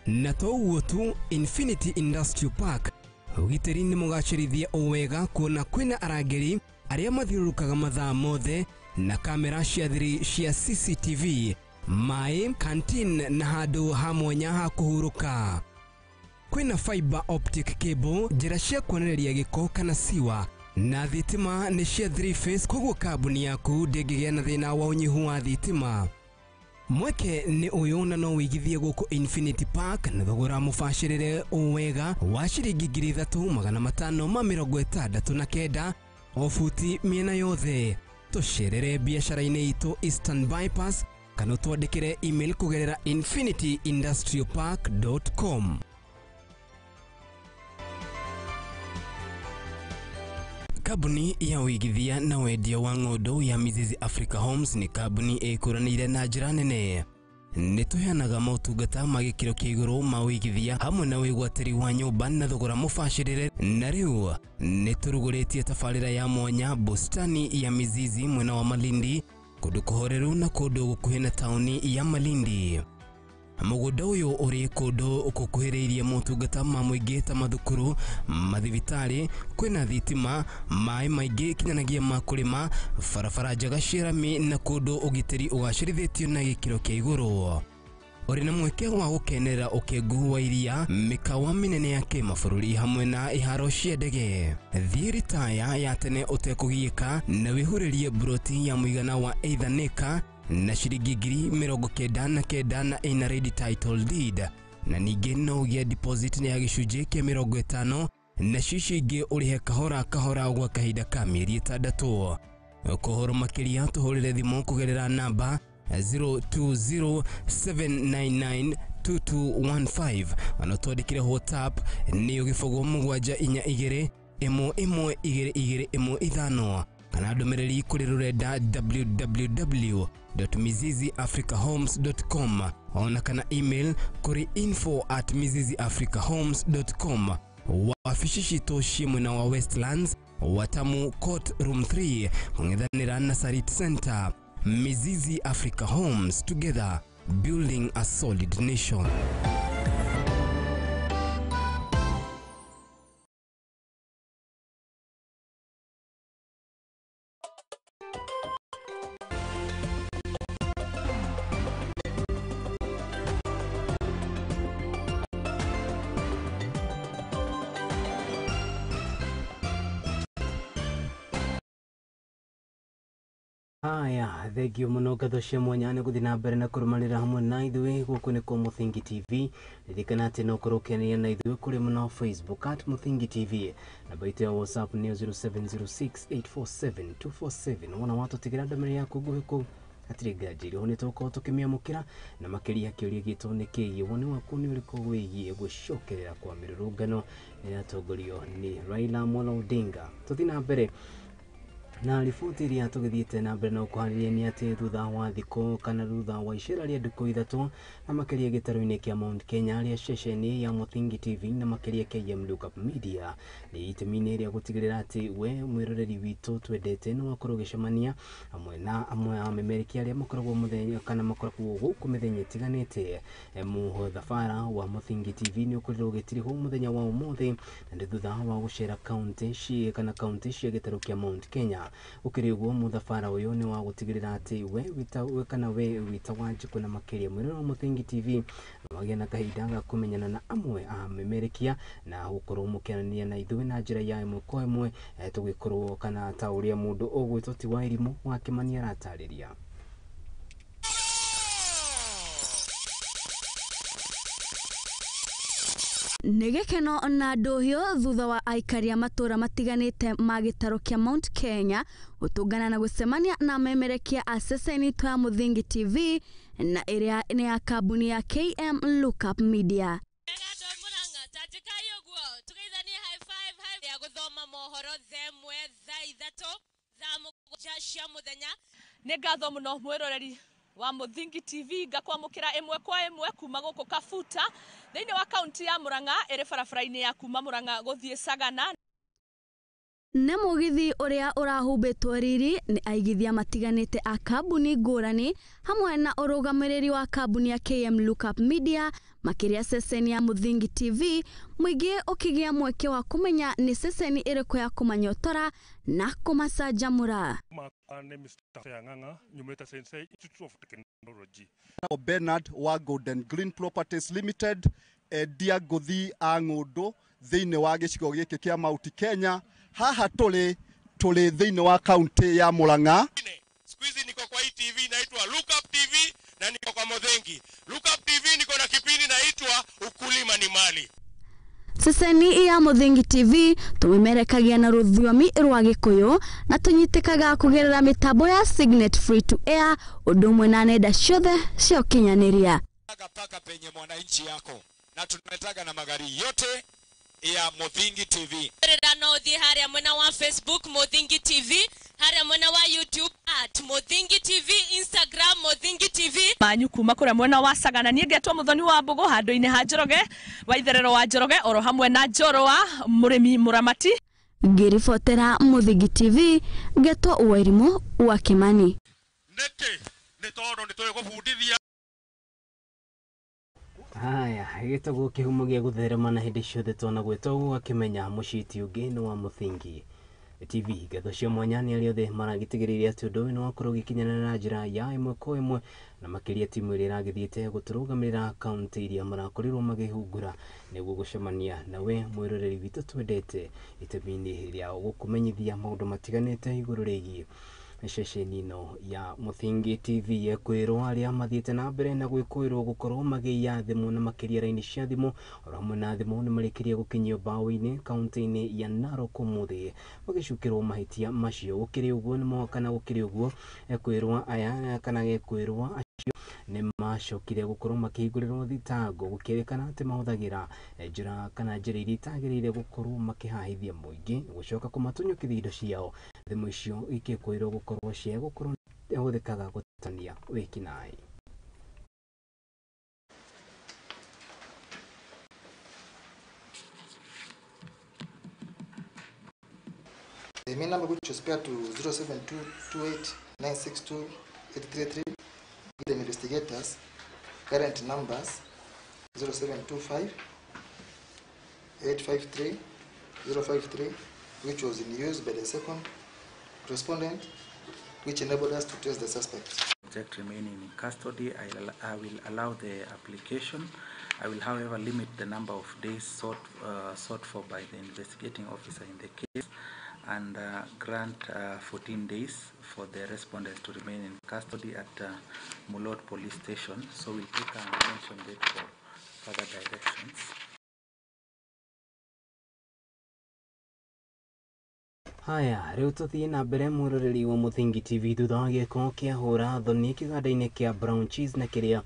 Na to ũguo tu, Infinity Industrial Park ũgitĩri nĩ mũgacĩrithie o wega kuona kwĩna arangĩri arĩa mathiũrũrũkaga mathaa mothe na kamera cia thiri cia CCTV, maĩ, canteen na handũ ha mwanya ha kũhurũka. Kwĩna fiber optic cable, njĩra cia kuonereria gĩko kana siwa, na thitima nĩ cia 3 phase, koguo kambuni yaku ndĩngĩgĩa na thĩna wa ũnyihu wa thitima. Mweke nĩ ũyũ na no wĩigithie gũkũ Infinity Park na thogora mũbacĩrĩre o wega wa ciringi 3569 o buti mĩena yothe. Tũcerere biacara-inĩ itũ Eastern Bypass kana ũtwandĩkĩre email kũgerera infinityindustrialpark.com. Kambuni ya ũigithia na wendia wa ng'ũndũ ya Mizizi Africa Homes nĩ kambuni ĩkũranĩire na njĩra nene. Nĩ tũheanaga motungata ma gĩkĩro kĩa igũrũ ma ũigithia hamwe na wĩgwatĩri wa nyũmba na thogora mũbacĩrĩre, na rĩu nĩ tũrugũrĩtie tabarĩra ya mwanya bustani ya Mizizi mwena wa Malindi, kũndũ kũhoreru na kũndũ gũkuhĩ na taũni ya Malindi. Mũgũnda ũyũ ũrĩ kũndũ gũkuhĩrĩirie motungata ma mũingĩ ta mathukuru, mathibitarĩ, kwĩna thitima, maĩ maingĩ kinyanagĩa ma kũrĩma, barabara njega cia rami na kũndũ ũgitĩri ũgacĩrithĩtio na gĩkĩro kĩa igũrũ. Ũrĩ na mweke wa gũkenerera ũkengu wa iria, mĩkawa mĩnene ya kĩmabũrũri hamwe na iharo cia ndege. Thiĩ ritaya ya tene ũtekũgiĩka na wĩhurĩrie mburoti ya mũigana wa 8 acre na ciringi 99,000 na ĩna ready title deed, na ningĩ no ũgĩe deposit ya gĩcunjĩ kĩa 50 na cicio ingĩ ũrĩhe kahora kahora gwa kahinda ka mĩeri 6. Kũhoro makĩria tũhũrĩre thimũ kũgerera namba 0207992215 ona twandĩkĩre WhatsApp nĩyo 0742 11 22 15 kana ndũmĩrĩri kũrĩ rũrenda www.miziziafricahomes.com ona kana email kũrĩ info@miziziafricahomes.com. Wabici citũ ciĩ mwena wa Westlands, Watamu Court Room 3, kũng'ethanĩra na Sarit Center. Mizizi Africa Homes, together building a solid nation. Haya, thengio mũno, ngatho cia mwanya nĩ gũthiĩ na mbere na kũrũmanĩra hamwe na ithuĩ. Gũkũ nĩ kwa Mũthingi TV. Ririkana atĩ no ũkorwo ũkĩaranĩria na ithuĩ kũrĩ mũno Facebook @MũthingiTV. Namba itũ ya WhatsApp nĩ 0706847247. Wona watũtigĩra ndũmĩrĩri yaku nguhĩ kũu, hatirĩ nganja irĩho nĩ tũgũkorwo tũkĩmĩamũkĩra. Na makĩria kĩũria gitũ nĩ kĩgiĩ woni waku nĩ ũrĩkũ wĩgiĩ gũcokerera kwa mĩrũrũngano ĩratongorio nĩ Raila Amolo Odinga. Tũthiĩ na mbere na riboti ĩrĩa tũgĩthiĩte na mbere na gũkũharĩria nĩ atĩ thutha wa thikũ kana thutha wa icera rĩa ndukũ 3 na makĩria gĩtarũ-inĩ kĩa Mount Kenya rĩa ceceni ya Mũthingi TV na makĩria KM Lookup Media nĩ itemi-inĩ rĩa gũtigĩrĩra atĩ we mwĩroreri witũ twendete nĩ wakorwo ũgĩcemania hamwe na amwe a memerekia arĩa makoragwo mũthenya kana makoragwo gũkũ mĩthenya ĩtiganĩte. Mũthabara wa Mũthingi TV nĩ ũkorirwo ũgĩtirihwo mũthenya wa ũmũthĩ na nĩ thutha wa gũcera kaunti cia kana kaunti cia gĩtarũ kĩa Mount Kenya. Gũkĩrĩ ũguo, mũthabara ũyũ nĩ wa gũtigĩrĩra atĩ we wĩta kana we wĩta Wanjikũ na makĩria mwĩrore wa Mũthingi TV wagĩa na kahinda ga kũmenyana na amwe a memerekia na gũkorwo mũkĩaranĩria na ithuĩ na njĩra ya ĩmwe kwa ĩmwe, tũgĩkorwo kana ta ũrĩa mũndũ ũgwĩtwo ti wa irimũ wa Kĩmani aratarĩria. Nĩ gĩkeno na ndũhio thutha wa aikari a matũra matiganĩte ma gĩtarũ kĩa Mount Kenya gũtũngana na gũcemania na memerekia a ceceni itũ ya Mũthingi TV na ĩrĩa nĩ ya kambuni ya KM Lookup Media. Nĩ ngatho mũno mwĩroreri wa Mũthingi TV, ngakwamũkĩra ĩmwe kwa ĩmwe kuma gũkũ Kabuta thĩinĩ wa kaunti ya Murang'a ĩrĩ barabara-inĩ ya kuma Murang'a gũthiĩ Sagana. Nĩ mũgithi ũrĩa ũrahumbĩtwo riri nĩ aigithia matiganĩte a kambuni ngũrani hamwe na ũrũgamĩrĩri wa kambuni ya KM Lookup Media makĩria ceceni ya Mũthingi TV, mũingĩ ũkĩgĩa mweke wa kũmenya nĩ ceceni ĩrĩkũ ya kũmanyotora na kũmacanjamũra. Bernard wa Golden Green Properties Limited, endia ngũthi a ng'ũndũ thĩinĩ wa gĩcigo gĩkĩ kĩa Mount Kenya. Haha tũrĩ thĩinĩ wa kaunti ya Murang'a. Siku hizi niko kwa hii TV inaitwa Lookup TV na niko kwa Muthingi. Lookup TV niko na kipindi inaitwa Ukulima ni Mali. Ceceni ya Mũthingi TV tũmemerekagia na rũthiomi rwa Gĩkũyũ na tũnyitĩkaga kũgerera mĩtambo ya Signet Free to Air ũndũ ũmwe na nenda ciothe cia ũkinyanĩria. Paka penye mwananchi yako na tunataka na magari yote ya Muthingi TV. No ũthiĩ harĩa mwena wa Facebook Muthingi TV, harĩa mwena wa YouTube @Muthingi TV, Instagram Muthingi TV. Manyu kuma kũrĩa mwena wa Sagana niĩ ngetwo Mũthoni wa Mbũgũ handũ-inĩ ha Njoroge wa itherero wa Njoroge oro hamwe na Njorwa mũrĩmi mũramati. Ngĩribotera Mũthingi TV ngetwo Wairimũ wa Kĩmani. Nĩkĩ? Nĩ tondũ nĩ tũĩ gũbundithia. Haya, gĩtagwo kĩhumo gĩa gũtherema na hĩndĩ ciothe twana gwĩtwo ũgakĩmenya mũciti ũngĩ nĩ wa Mũthingi TV. Ngatho cia mwanya nĩ arĩa othe maragĩtigĩrĩire atĩ ũndũ ũyũ nĩ wakorwo ũgĩkinyanĩra na njĩra ya ĩmwe kwa ĩmwe na makĩria timu ĩrĩa ĩragĩthiĩte gũtũrũgamĩrĩra kaunti iria marakorirwo makĩhungura nĩguo gũcemania na we mwĩroreri witũ twendete itemi-inĩ rĩa gũkũmenyithia maũndũ matiganĩte igũrũ rĩgiĩ ceceni ĩno ya Mũthingi TV. Ekwĩrwo arĩa mathiĩte na mbere na gwĩkũĩrwo gũkorwo magĩiya thimũ na makĩria raini cia thimũ oro hamwe na thimũ nĩ marĩkĩrie gũkinyio mbaũ-inĩ kaunti-inĩ ya Narok ũmũthĩ magĩcukĩrwo mahĩtia macio. Gũkĩrĩ ũguo nĩ kana gũkĩrĩ ũguo, ekwĩrwo aya kana ekwĩrwo acio nĩ macokire gũkorwo makĩhingũrĩrwo thitango gũkĩrĩkana atĩ mahũthagĩra njĩra kana njĩra iria itagĩrĩire gũkorwo makĩhahithia mũingĩ gũcoka kũmatunyũkithia indo ciao. Thimũ icio ikĩkwĩrwo gũkorwo cia gũkorwo ihũthĩkaga gũtania wĩkinaĩ. The main number which was paired to 07228962833 give the investigators current numbers 0725 853 053, which was in use by the second respondent, which enabled us to trace the suspect. Subject remaining in custody, I will allow the application. I will, however, limit the number of days sought for by the investigating officer in the case. and grant 14 days for the respondents to remain in custody at Mulot Police Station. So we'll take a mention date for further directions. Haya, rĩu tũthiĩ na mbere mwĩroreri wa Mũthingi TV thutha wa gĩko kĩa hũra thoni kĩganda-inĩ kĩa Brown Cheese na kĩrĩa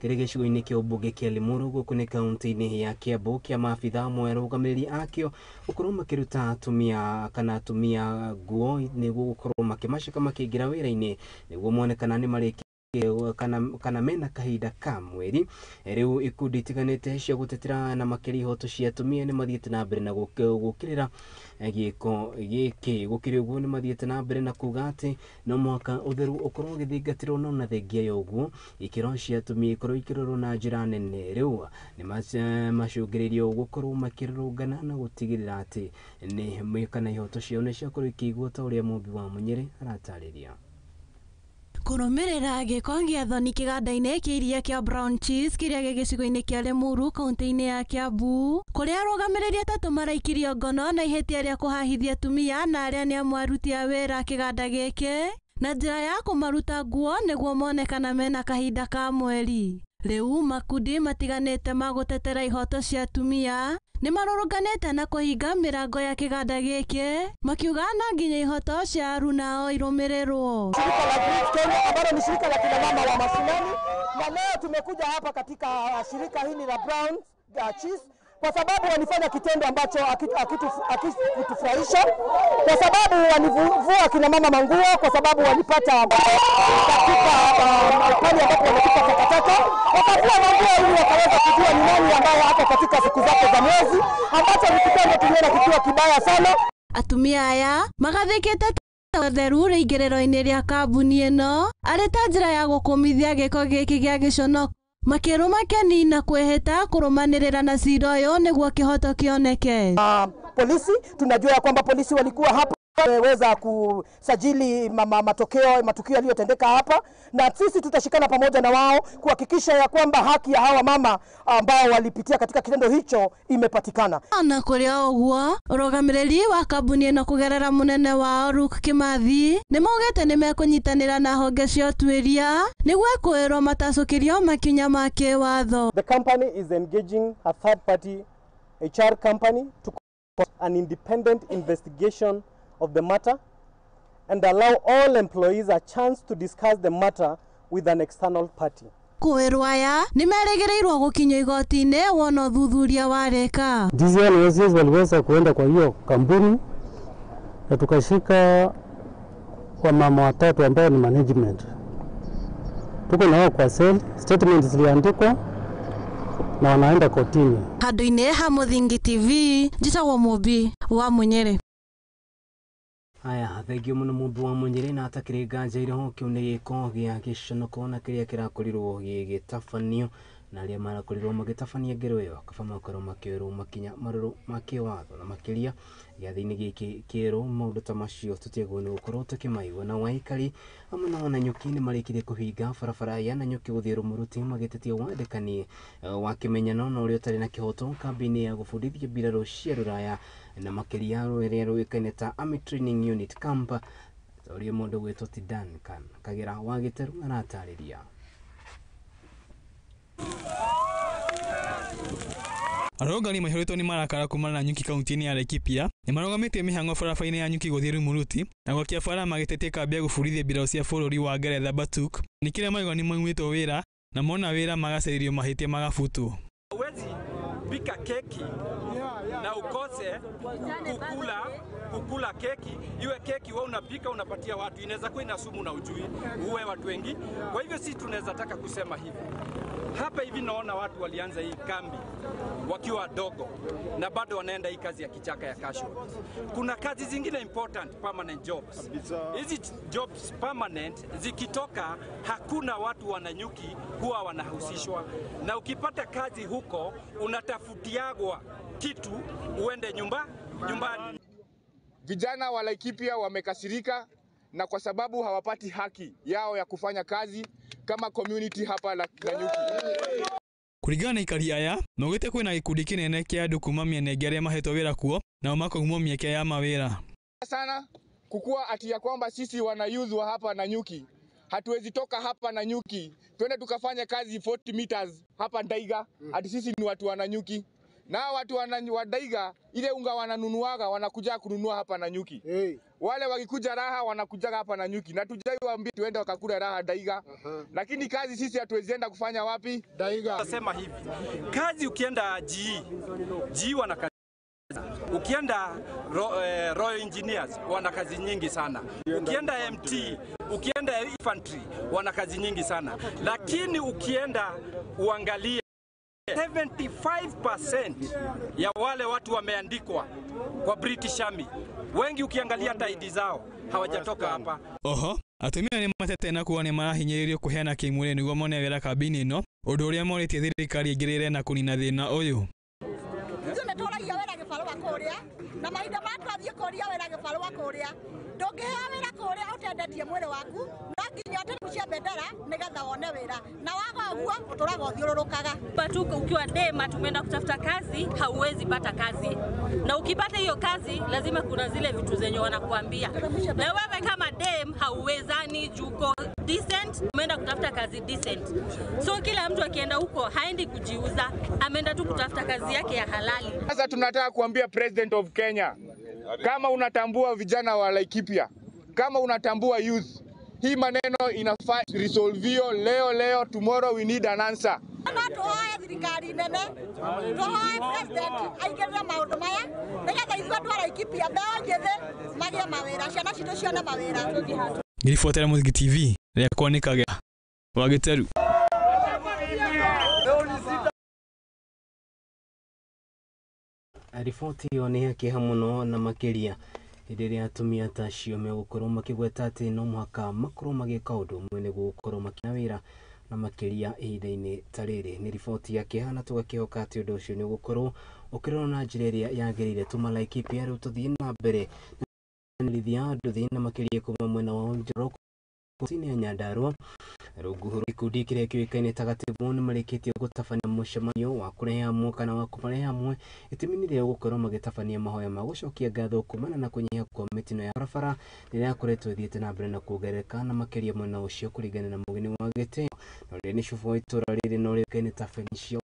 kĩrĩ gĩcigo-inĩ kĩa ũmbunge kĩa Limuru gũkũ nĩ kaunti-inĩ ya Kiambu kĩa maabitha amwe arũgamĩrĩri akĩo gũkorwo makĩruta atumia kana atumia nguo nĩguo gũkorwo makĩmacika makĩingĩra wĩra-inĩ nĩguo mone kana nĩ marĩkĩtie kana mena kahinda ka mweri. Rĩu ikundi itiganĩte cia gũtetera na makĩria ihoto cia atumia nĩ mathiĩte na mbere na gũkĩrĩra gĩko gĩkĩ. Gũkĩrĩ ũguo nĩ mathiĩte na mbere na kuga atĩ no mũhaka ũtheru ũkorwo ũgĩthingatĩrwo no na thengia ya ũguo ikĩro cia atumia ikorwo ikĩrorwo na njĩra nene. Rĩu nĩ macũngĩrĩirio gũkorwo makĩrũrũngana na gũtigĩrĩra atĩ nĩ kana ihoto ciao nĩ ciakorwo ikĩiguo ta ũrĩa Mũmbi wa Mũnyĩrĩ aratarĩria. Kũrũmĩrĩra gĩko gĩa thoni kĩganda-inĩ kĩa iria kĩa Brown Cheese kĩrĩa gĩ gĩcigo-inĩ kĩa Limuru kaunti-inĩ ya Kiambu kũrĩa arũgamĩrĩri atatũ maraikirio ngono na ihĩtia rĩa kũhahithia atumia na arĩa nĩ amwe aruti a wĩra kĩganda gĩkĩ na njĩra ya kũmaruta nguo nĩguo mone kana mena kahinda ka mweri. Rĩu makundi matiganĩte ma gũtetera ihoto cia atumia nĩ marũrũnganĩte na kũhinga mĩrango ya kĩganda gĩkĩ makiuga no nginya ihoto cia arunao irũmĩrĩrwo. Shirika la Green Kenya ambalo ni shirika la kina mama wa mashinani, na leo tumekuja hapa katika shirika hili la Brown Cheese kwa sababu walifanya kitendo ambacho hakitufurahisha, kwa sababu walivua kina mama manguo, kwa sababu walipata katika pale ambapo walitupa takataka, wakavua manguo ili wakaweza kujua ni nani ambaye hako katika siku zake za mwezi, ambacho ni kitendo tuliona kikiwa kibaya sana. Atumia aya magathĩkĩte ũtheru rĩingĩrĩro-inĩ rĩa kambuni ĩno arĩ ta njĩra ya gũkũmithia gĩko gĩkĩ gĩa gĩconoko makĩrũma keni na kwĩhĩta kũrũmanĩrĩra na cira ũyũ nĩguo kĩhoto kĩoneke. Polisi tunajua ya kwamba polisi walikuwa hapa wameweza kusajili matokeo matukio yaliyotendeka hapa, na sisi tutashikana pamoja na wao kuhakikisha ya kwamba haki ya hawa mama ambao walipitia katika kitendo hicho imepatikana. Na kũrĩ ũguo ũrũgamĩrĩri wa kambuni ĩno kũgerera mũnene wao Luke Kimathi nĩ maugĩte nĩ mekũnyitanĩra na honge cia ũtuĩria nĩguo kwĩrwo matacũkĩrio makinya ma kĩwatho. The company is engaging a third party HR company to conduct an independent investigation of the matter and allow all employees a chance to discuss the matter with an external party. Kwĩrwo aya nĩ merĩgĩrĩirwo gũkinyio igoti-inĩ wona ũthuthuria warĩka. DCI waliweza kuenda kwa hiyo kampuni na tukashika wamama watatu ambao ni management. Tuko nao kwa cell, statement ziliandikwa na wanaenda kotini. Handũ-inĩ ha Mũthingi TV, njĩtagwo Mũmbi wa Mũnyĩrĩ. Haya, thengio mũno Mũmbi wa Mũnyĩrĩ. Na atakĩrĩ nganja iroho kĩu nĩ gĩko gĩa gĩconoko na kĩrĩa kĩrakorirwo gĩgĩtabanio na arĩa marakorirwo magĩtabania ngero ĩyo kaba makorwo makĩoerwo makinya marũrũ ma kĩwatho na makĩria gĩathĩ-inĩ gĩkĩ kĩerũ maũndũ ta macio tũtiagwo nĩ gũkorwo tũkĩmaigua. Na waikari amwe na Nanyuki nĩ marĩkirie kũhinga barabara ya Nanyuki gũthiĩ Rũmũrũti magĩtetia wandĩkani wa kĩmenyano na ũrĩa ũtarĩ na kĩhoto kambĩ-inĩ ya gũbundithia mbirarũ cia rũraya na makĩria rũrĩa rũĩkaine ta Army Training Unit Camp ta ũrĩa mũndũ gwĩtwo ti Duncan Kagera wa Gĩteru aratarĩria. Arũrũngani maihũrĩtwo nĩ marakara kumana na Nyuki kaunti-inĩ ya Laikipia nĩ marũgamĩtie mĩhang'o barabara-inĩ ya Nyuki gũthiĩ Rumuruti na gwakia bara magĩtetia kambĩ ya gũbundithia mbirarũ cia bũrũri wa Ngeretha Batuk nĩ kĩrĩa marauga nĩ maumĩtwo wĩra na mona wĩra magacarĩrio mahĩtia magabutwo. Huwezi pika keki na ukose kukula keki, iwe keki wewe unapika unapatia watu, inaweza kuwa ina sumu na ujui uwe watu wengi. Kwa hivyo sisi tunaweza taka kusema hivi hapa hivi, naona watu walianza hii kambi wakiwa wadogo na bado wanaenda hii kazi ya kichaka ya casual. Kuna kazi zingine important permanent jobs. Hizi jobs permanent zikitoka, hakuna watu wananyuki huwa wanahusishwa, na ukipata kazi huko unatafutiagwa kitu uende nyumbani. Vijana wa Laikipia wamekasirika na kwa sababu hawapati haki yao ya kufanya kazi kama community hapa Nanyuki. Kũringana na aikari aya maugĩte kwĩna gĩkundi kĩnene kĩa andũ kuma mĩena ĩngĩ arĩa mahetwo wĩra kuo nao makaumwo mĩeke ya mawĩra. Sana kukua ati ya kwamba sisi wana youth wa hapa Nanyuki hatuwezi toka hapa Nanyuki twende tukafanya kazi 40 meters hapa Ndaiga, ati sisi ni watu wa Nanyuki. Na watu wa Ndaiga ile unga wananunuaga wanakuja kununua hapa Nanyuki. Hey. Wale wakikuja raha wanakuja hapa Nanyuki na tujai waambie tuende wakakula raha Ndaiga. Lakini kazi sisi hatuwezi enda kufanya wapi? Ndaiga. Nasema hivi, kazi ukienda GE wana kazi. Ukienda Royal Engineers wana kazi nyingi sana. Ukienda MT, ukienda infantry wana kazi nyingi sana. Lakini ukienda uangalie 75% ya wale watu wameandikwa kwa British Army, wengi ukiangalia hata ID zao hawajatoka hapa. Oho, atumia nĩ matete na kuona nĩ marahinyĩrĩrio kũheana kĩmwĩrĩ nĩguo mone wĩra kambini ĩno, ũndũ ũrĩa morĩtie thirikari ĩingĩrĩre na kũnina thĩna ũyũ. Tũragia wĩra gĩbarũa kũrĩa na mahinda ma twathiĩ kũria wĩra gĩbarũa kũrĩa ndũngĩheo wĩra kũrĩa ũtendetie mwĩrĩ waku no nginya ũteremucie bendera nĩgetha wone wĩra na waga ũguo ũtũraga ũthiũrũrũkaga. Patuko ukiwa dema tumeenda kutafuta kazi hauwezi pata kazi, na ukipata hiyo kazi lazima kuna zile vitu zenye wanakuambia, na wewe kama dem hauwezani juko decent, umeenda kutafuta kazi decent. So kila mtu akienda huko haendi kujiuza, ameenda tu kutafuta kazi yake ya halali. Sasa tunataka kuambia President of Kenya, kama unatambua vijana wa Laikipia, kama unatambua youth, hii maneno inafaa resolvio leo leo, tomorrow we need an answer. Na tuhoe thirikari nene, tuhoe president aingĩrĩre maũndũ maya nĩgetha ithuĩ andũ a Laikipia mbeũ njĩthĩ magĩe mawĩra, ciana citũ cione mawĩra. Ngĩribotera Mũthingi TV rĩakwa nĩ Kagera wa Gĩteru. Riboti ĩyo nĩ ya kĩeha mũno na makĩria hĩndĩ ĩrĩa atumia ta acio megũkorwo makĩgweta atĩ no mũhaka makorwo magĩka ũndũ ũmwe nĩguo gũkorwo makĩona wĩra na makĩria ihinda-inĩ ta rĩrĩ. Nĩ riboti ya kĩeha na tũgakĩhoka atĩ ũndũ ũcio nĩ ũgũkorwo ũkĩrorwo na njĩra ĩrĩa yagĩrĩire. Tuma Laikipia rĩu tũthiĩ na mbere na rithia andũ na makĩria kuma mwena wa Njoro kauntĩ ya Nyandarua rungu rwa gĩkundi kĩrĩa kĩũĩkaine ta Gatĩbũ nĩ marĩkĩtie gũtabania mũcemanio wa kũrehe hamwe kana wa kũmarehe hamwe itũmi-inĩ rĩa gũkorwo magĩtabania mahoya ma gũcokia ngatho kumana na kũnyiha kwa mĩtino ya barabara rĩrĩa yakoretwo ĩthiĩte na mbere na kuongerereka na makĩria mwena ũcio kũringana na mũgeni wa gĩtĩo na ũrĩa nĩ cibũ wa itũũra rĩrĩ na ũrĩa ũĩkaine ta Felicia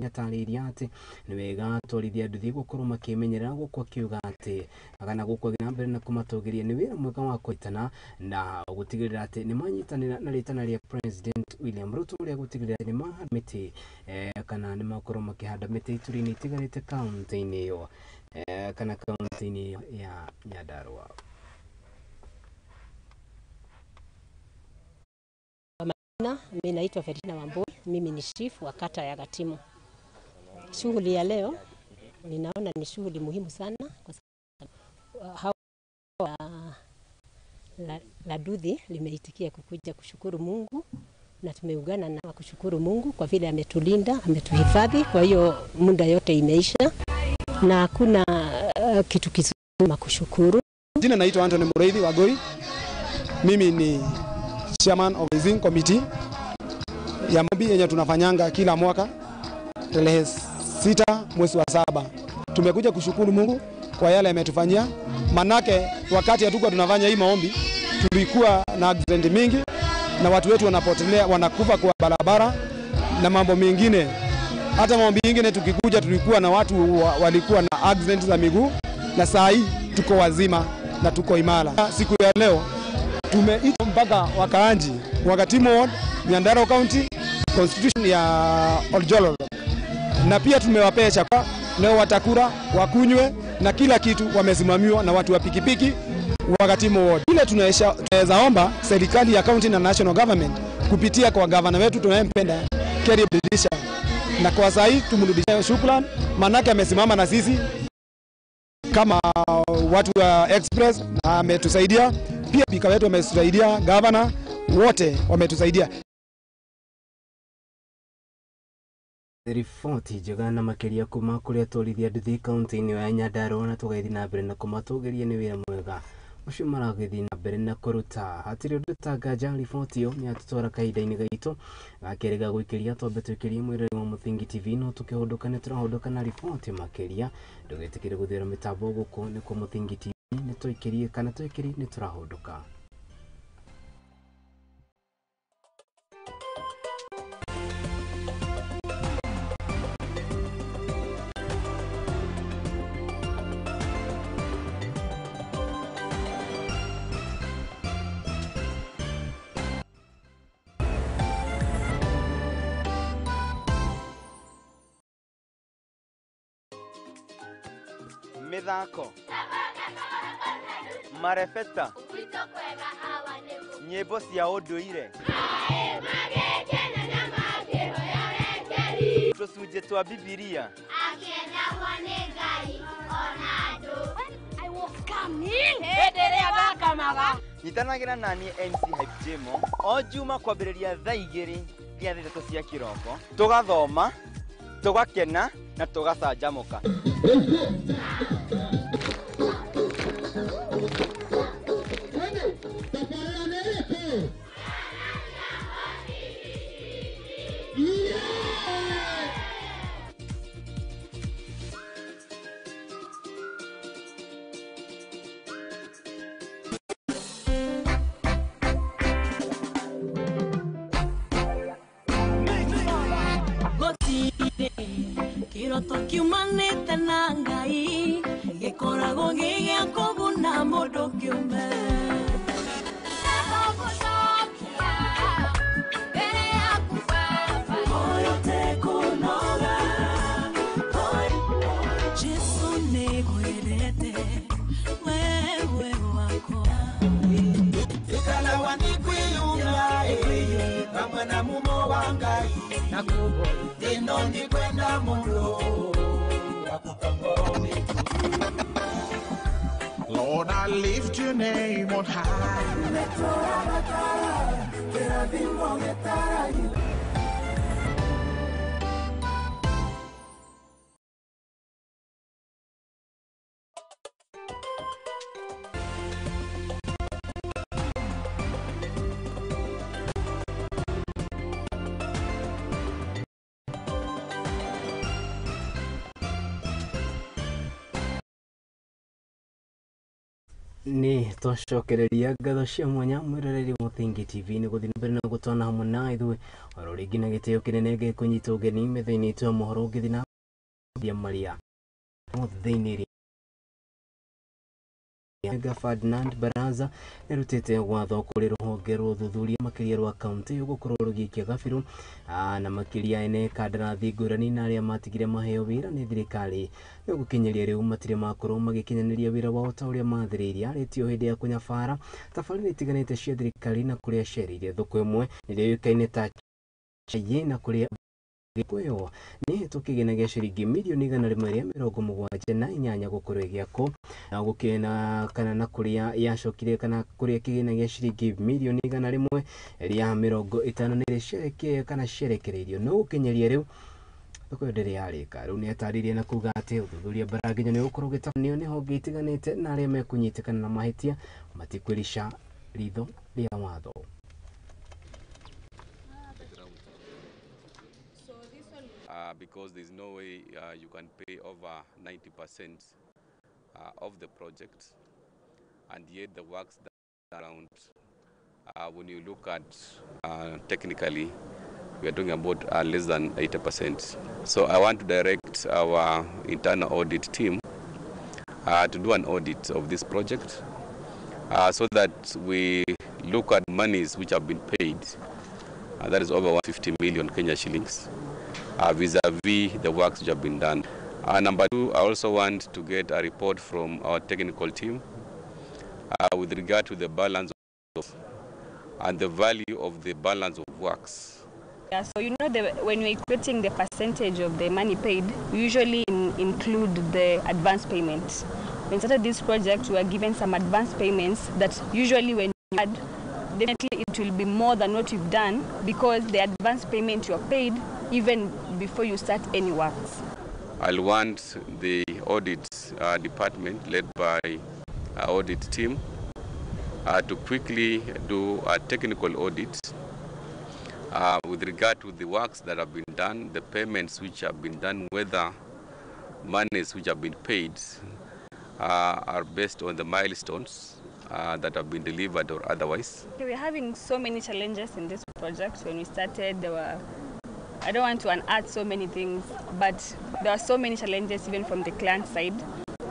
atarĩirie atĩ nĩ wega atwarithia nduthi gũkorwo makĩmenyerera gũkũ akiuga atĩ kana gũkũ na mbere na kũmatũgĩria nĩ wĩra mwega wa kũnyitana na gũtigĩrĩra atĩ nĩ manyitanĩra na rĩtana rĩa President William Ruto rĩa gũtigĩrĩra atĩ nĩ mahanda mĩtĩ kana nĩ makorwo makĩhanda mĩtĩ ituri-inĩ itiganĩte kaunti-inĩ ĩyo kana kaunti-inĩ ya Nyandarua. Mimi naitwa Ferdinand Wambui, mimi ni chief wa kata ya Gatimu. Shughuli ya leo ninaona ni shughuli muhimu sana kwa sababu hawa la Duthi limeitikia kukuja kushukuru Mungu na tumeungana na kushukuru Mungu kwa vile ametulinda, ametuhifadhi. Kwa hiyo muda yote imeisha na hakuna kitu kizuri kama kushukuru. Jina naitwa Anthony Mureithi Wagoi. Mimi ni chairman of the committee ya maombi yenye tunafanyanga kila mwaka tarehe 6 mwezi wa 7. Tumekuja kushukuru Mungu kwa yale ametufanyia. Manake wakati hatukuwa tunafanya hii maombi tulikuwa na accident mingi na watu wetu wanapotelea, wanakufa kwa barabara na mambo mengine. Hata maombi mengine tukikuja tulikuwa na watu walikuwa na accident za miguu, na saa hii tuko wazima na tuko imara. Siku ya leo tumeita mpaka wakaanji wa Gatimu Ward, Nyandarua County, constitution ya Oljolorok, na pia tumewapea chakula leo, watakula wakunywe na kila kitu, wamesimamiwa na watu wa pikipiki wa Gatimu Ward. Ile tunaweza omba serikali ya county na national government kupitia kwa governor wetu tunayempenda Kerry Dirisha, na kwa saa hii tumrudishie shukrani, manake amesimama na sisi kama watu wa Express na ametusaidia pia, pika wetu ametusaidia, governor wote wametusaidia. Riboti njega na makĩria kuma kũrĩa atwarithia nduthi kaunti-inĩ ya Nyandarua na tũgathiĩ na mbere na kũmatũgĩria nĩ wĩra mwega ũcio maragĩthiĩ na mbere na kũruta. Hatirĩ ũndũ ta nganja riboti ĩyo nĩ yatũtwara kahinda-inĩ gaitũ gakĩrĩga gũikĩria twambe tũikĩrie mwĩrĩ wa Mũthingi TV no tũkĩhũndũka nĩ tũrahũndũka na riboti makĩria. Ndũgetĩkĩre gũthĩra mĩtambo gũkũ nĩ kwa Mũthingi TV. Nĩ tũikĩrie kana tũikĩrie nĩ tũrahũndũka. Mithako marebeta nyĩmbo cia ũndũire tũcunjĩ twa Bibilia. Nyitanagĩra naniĩ MC Hype Jemo o Juma kwambĩrĩria thaa 2 nginya thaa 3 cia kĩroko, tũgathoma, tũgakena na tũgacanjamũka. Kiroto kiumanĩte na Ngai gĩkoragwo gĩ gĩa kũguna mũndũ kĩũmbe. Jesu nĩngwendete wewe wakwa. Ikalawa nikwiyumya hamwe na mumo wa Ngai ino ndikwenda muno. Lord, I lift your name on high. Nĩ twacokereria ngatho cia mwanya mwĩroreri wa Mũthingi TV nĩ gũthiĩ na mbere na gũtwana hamwe na ithuĩ oro rĩngĩ na gĩtĩo kĩnene gĩkũnyita ũgeni metha-inĩ itũ ya mohoro ũngĩthiĩ na mbere maria thĩinĩ Nga Ferdinand Baraza nĩarutĩte watho kũrĩ rũhonge rwa ũthuthuria makĩria rwa kaunti gũkorwo rũgĩikia gabirũ na makĩria ene kandarathi ngũrani na arĩa matigire maheo wĩra nĩ thirikari nĩ gũkinyĩria rĩu matirĩ makorwo magĩkinyanĩria wĩra wao ta ũrĩa mathĩrĩirie. Arĩtio hĩndĩ ya kũnyabara tabarĩra itiganĩte cia thirikari na kũrĩa acereire thoko ĩmwe ĩrĩa yũĩkaine ta Chai na kũrĩa Gĩkũyũ nĩ kĩgĩna gĩa ciringi mirioni 178 gũkorwo ĩgĩakwo na gũkĩna kana na kũrĩa yacokire kana kũrĩa kĩgĩna gĩa ciringi mirioni 152 kana ciarekereirio no gũkinyĩria rĩu thoko ĩyo ndĩrĩ yarĩka. Rĩu nĩatarĩirie na kuga atĩ ũthuthuria mbaranginyo nĩ ũgũkorwo ũgĩtabanio nĩ honge itiganĩte na arĩa mekũnyitĩkana na mahĩtia matikwĩrica ritho rĩa watho. Because there's no way you can pay over 90% of the project, and yet the works that are around, when you look at technically, we are talking about less than 80%. So I want to direct our internal audit team to do an audit of this project so that we look at monies which have been paid, that is over 150 million Kenya shillings, vis-a-vis the works which have been done. Number two, I also want to get a report from our technical team with regard to the balance of and the value of the balance of works. Yeah, so you know, when we're equating the percentage of the money paid, we usually include the advance payment. When we started this project, we were given some advance payments that usually when you add, definitely it will be more than what you've done, because the advance payment you are paid even before you start any works. I'll want the audit department led by our audit team to quickly do a technical audit with regard to the works that have been done, the payments which have been done, whether monies which have been paid are based on the milestones that have been delivered or otherwise. Okay, we're having so many challenges in this project. When we started, there were, I don't want to unearth so many things, but there are so many challenges even from the client side.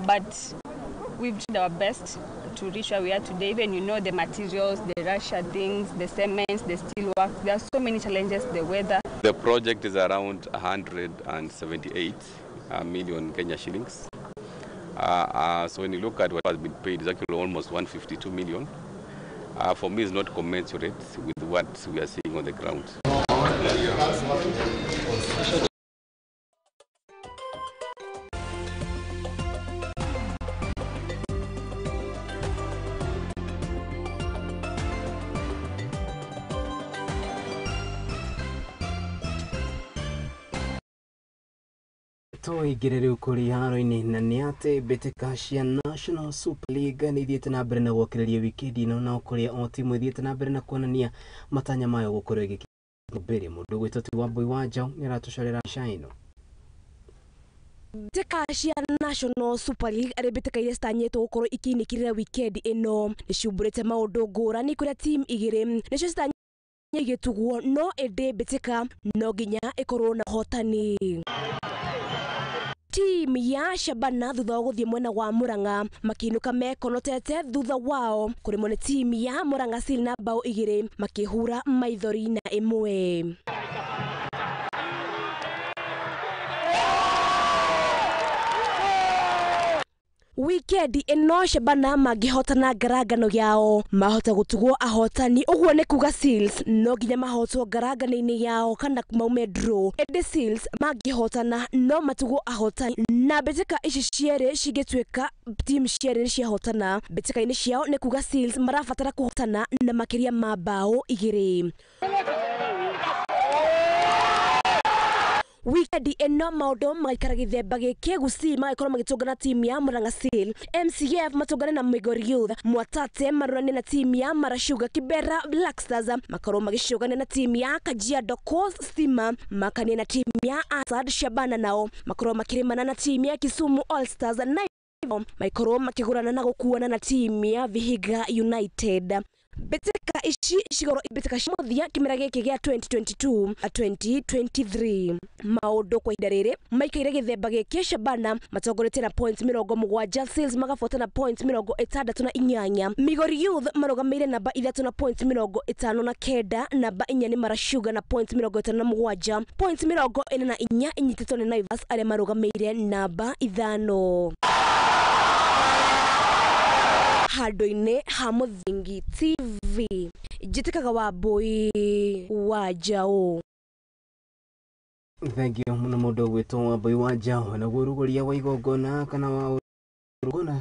But we've done our best to reach where we are today. Even, you know, the materials, the Russia things, the cements, the steel work. There are so many challenges, the weather. The project is around 178 million Kenya shillings. So when you look at what has been paid, it's actually almost 152 million. For me, it's not commensurate with what we are seeing on the ground. Tũingĩre rĩu kũrĩ haro-inĩ na nĩ atĩ mbĩtĩka cia National Super League nĩ ithiĩte na mbere na gwakĩrĩria wikendi ĩno na kũrĩa o timu ithiĩte na mbere na kuonania matanya mayo gũkorwo ĩgĩkinya mbere. Mũndũ ũgwĩtwo ti Wambui wa Njaũ nĩ aratũcorera mbica ĩno. Mbĩtĩka cia National Super League arĩ mbĩtĩka iria citanyĩtwo gũkorwo ikĩinĩkĩrĩra wikendi ĩno nĩ ciumbũrĩte maũndũ ngũrani kũrĩa timu igĩrĩ nĩcio citanyĩtwo igĩtugwo no ĩndĩ mbĩtĩka no nginya ĩkorwo na ũhotani. Timu ya Shabana thutha wa gũthiĩ mwena wa Murang'a makiinũka mekonotete thutha wao kũrĩmwo nĩ timu ya Murang'a Seal na bao 2 makĩhura maithori na 1. Wikendi ĩno Shabana mangĩhotana ngarangano yao mahota gũtugwo ahotani, ũguo nĩ kuga Seals no nginya mahotwo ngarangano-inĩ yao kana maume draw. Ĩndĩ Seals mangĩhotana no matugwo ahotani na mbĩtĩka ici cierĩ cingĩtuĩka timu cierĩ ciahotana mbĩtĩka-inĩ ciao nĩ kuga Seals marabatara kũhotana na makĩria ma bao 2. Wikendi ĩno maũndũ magaikara gĩthemba gĩkĩ Gusii magakorwo magĩtũngana timu ya Murang'a Seal, MCF matũngane na Migori Youth, Mwatate marũrane na timu ya Mara Sugar, Kibera Black Stars makorwo magĩcũgana na timu ya Kajiado Coast Stima, makanie na timu ya Asad Shabana nao makorwo makĩrĩmana na timu ya Kisumu All Stars na maikorwo makĩgũrana na gũkuana na timu ya Vihiga United. Mbĩtĩka ici cigorwo mbĩtĩka cia mũthia kĩmera gĩkĩ gĩa 2022 2023. Maũndũ kwa ihinda rĩrĩ maikaire gĩthemba gĩkĩ Shabana matongoretie na points 70, Seals magabuata na points 68, Migori Youth marũgamĩire namba 3 na points 59, namba 4 nĩ Mara Sugar na points 57, points 44 inyitĩtwo nĩ Naivas arĩa marũgamĩire namba 5. Handũ-inĩ ha Mũthingi TV njĩtĩkaga Wambui wa Njaũ. Thank you mũno mũndũ ũgwĩtwo Wambui wa Njaũ. Naguo ũrugũria wa igongona kana wa ũrugũna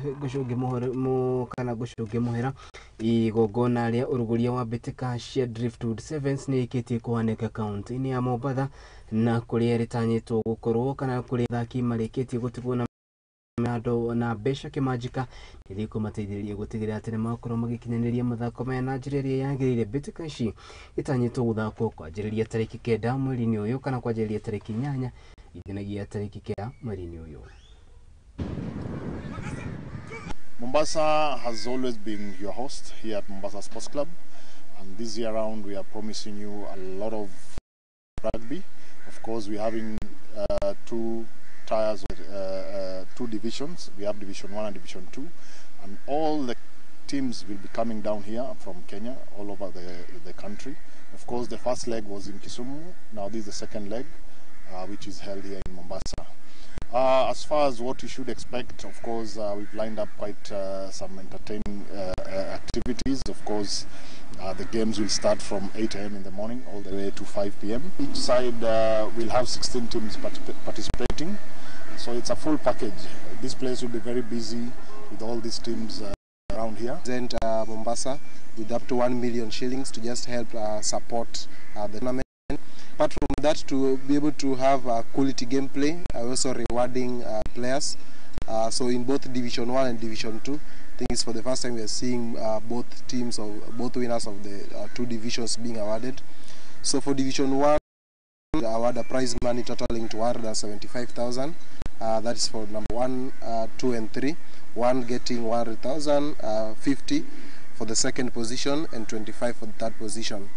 kana gũcũngĩ mũhera igongona rĩa ũrugũria wa mbĩtĩka cia Driftwood Sevens nĩ ĩkĩtie kũhanĩka kaunti-inĩ ya Mombatha na kũrĩa rĩtanyĩtwo gũkorwo kana kũrĩa athaki marĩkĩtie gũtigwo na andũ na mbeca kĩmanjĩka nĩthiĩ kũmateithĩrĩria gũtigĩrĩra atĩ nĩmakorwo magĩkinyanĩria mathako maya na njĩra ĩrĩa yagĩrĩire. Mbĩtĩka ici itanyĩtwo gũthakwo kwanjĩrĩria tarĩki 9 mweri-inĩ ũyũ kana kwanjĩrĩria tarĩki 8 nginyagia tarĩki 9 mweri-inĩ ũyũ. Mombasa has always been your host here at Mombasa Sports Club, and this year round we are promising you a lot of rugby. Of course, we're having two tiers, two divisions. We have Division 1 and Division 2, and all the teams will be coming down here from Kenya, all over the country. Of course, the first leg was in Kisumu. Now this is the second leg, which is held here in Mombasa. As far as what you should expect, of course, we've lined up quite some entertaining activities. Of course, the games will start from 8 a.m. in the morning all the way to 5 p.m. Each side will have 16 teams participating, so it's a full package. This place will be very busy with all these teams around here. Present Mombasa with up to 1 million shillings to just help support the tournament. Apart from that, to be able to have quality gameplay, also rewarding players. So in both Division 1 and Division 2, I think it's for the first time we are seeing both teams of both winners of the two divisions being awarded. So for Division 1, we award a prize money totaling to 175,000, That is for number 1, 2 and 3. 1 getting 100,000, 50 for the second position and 25 for the third position.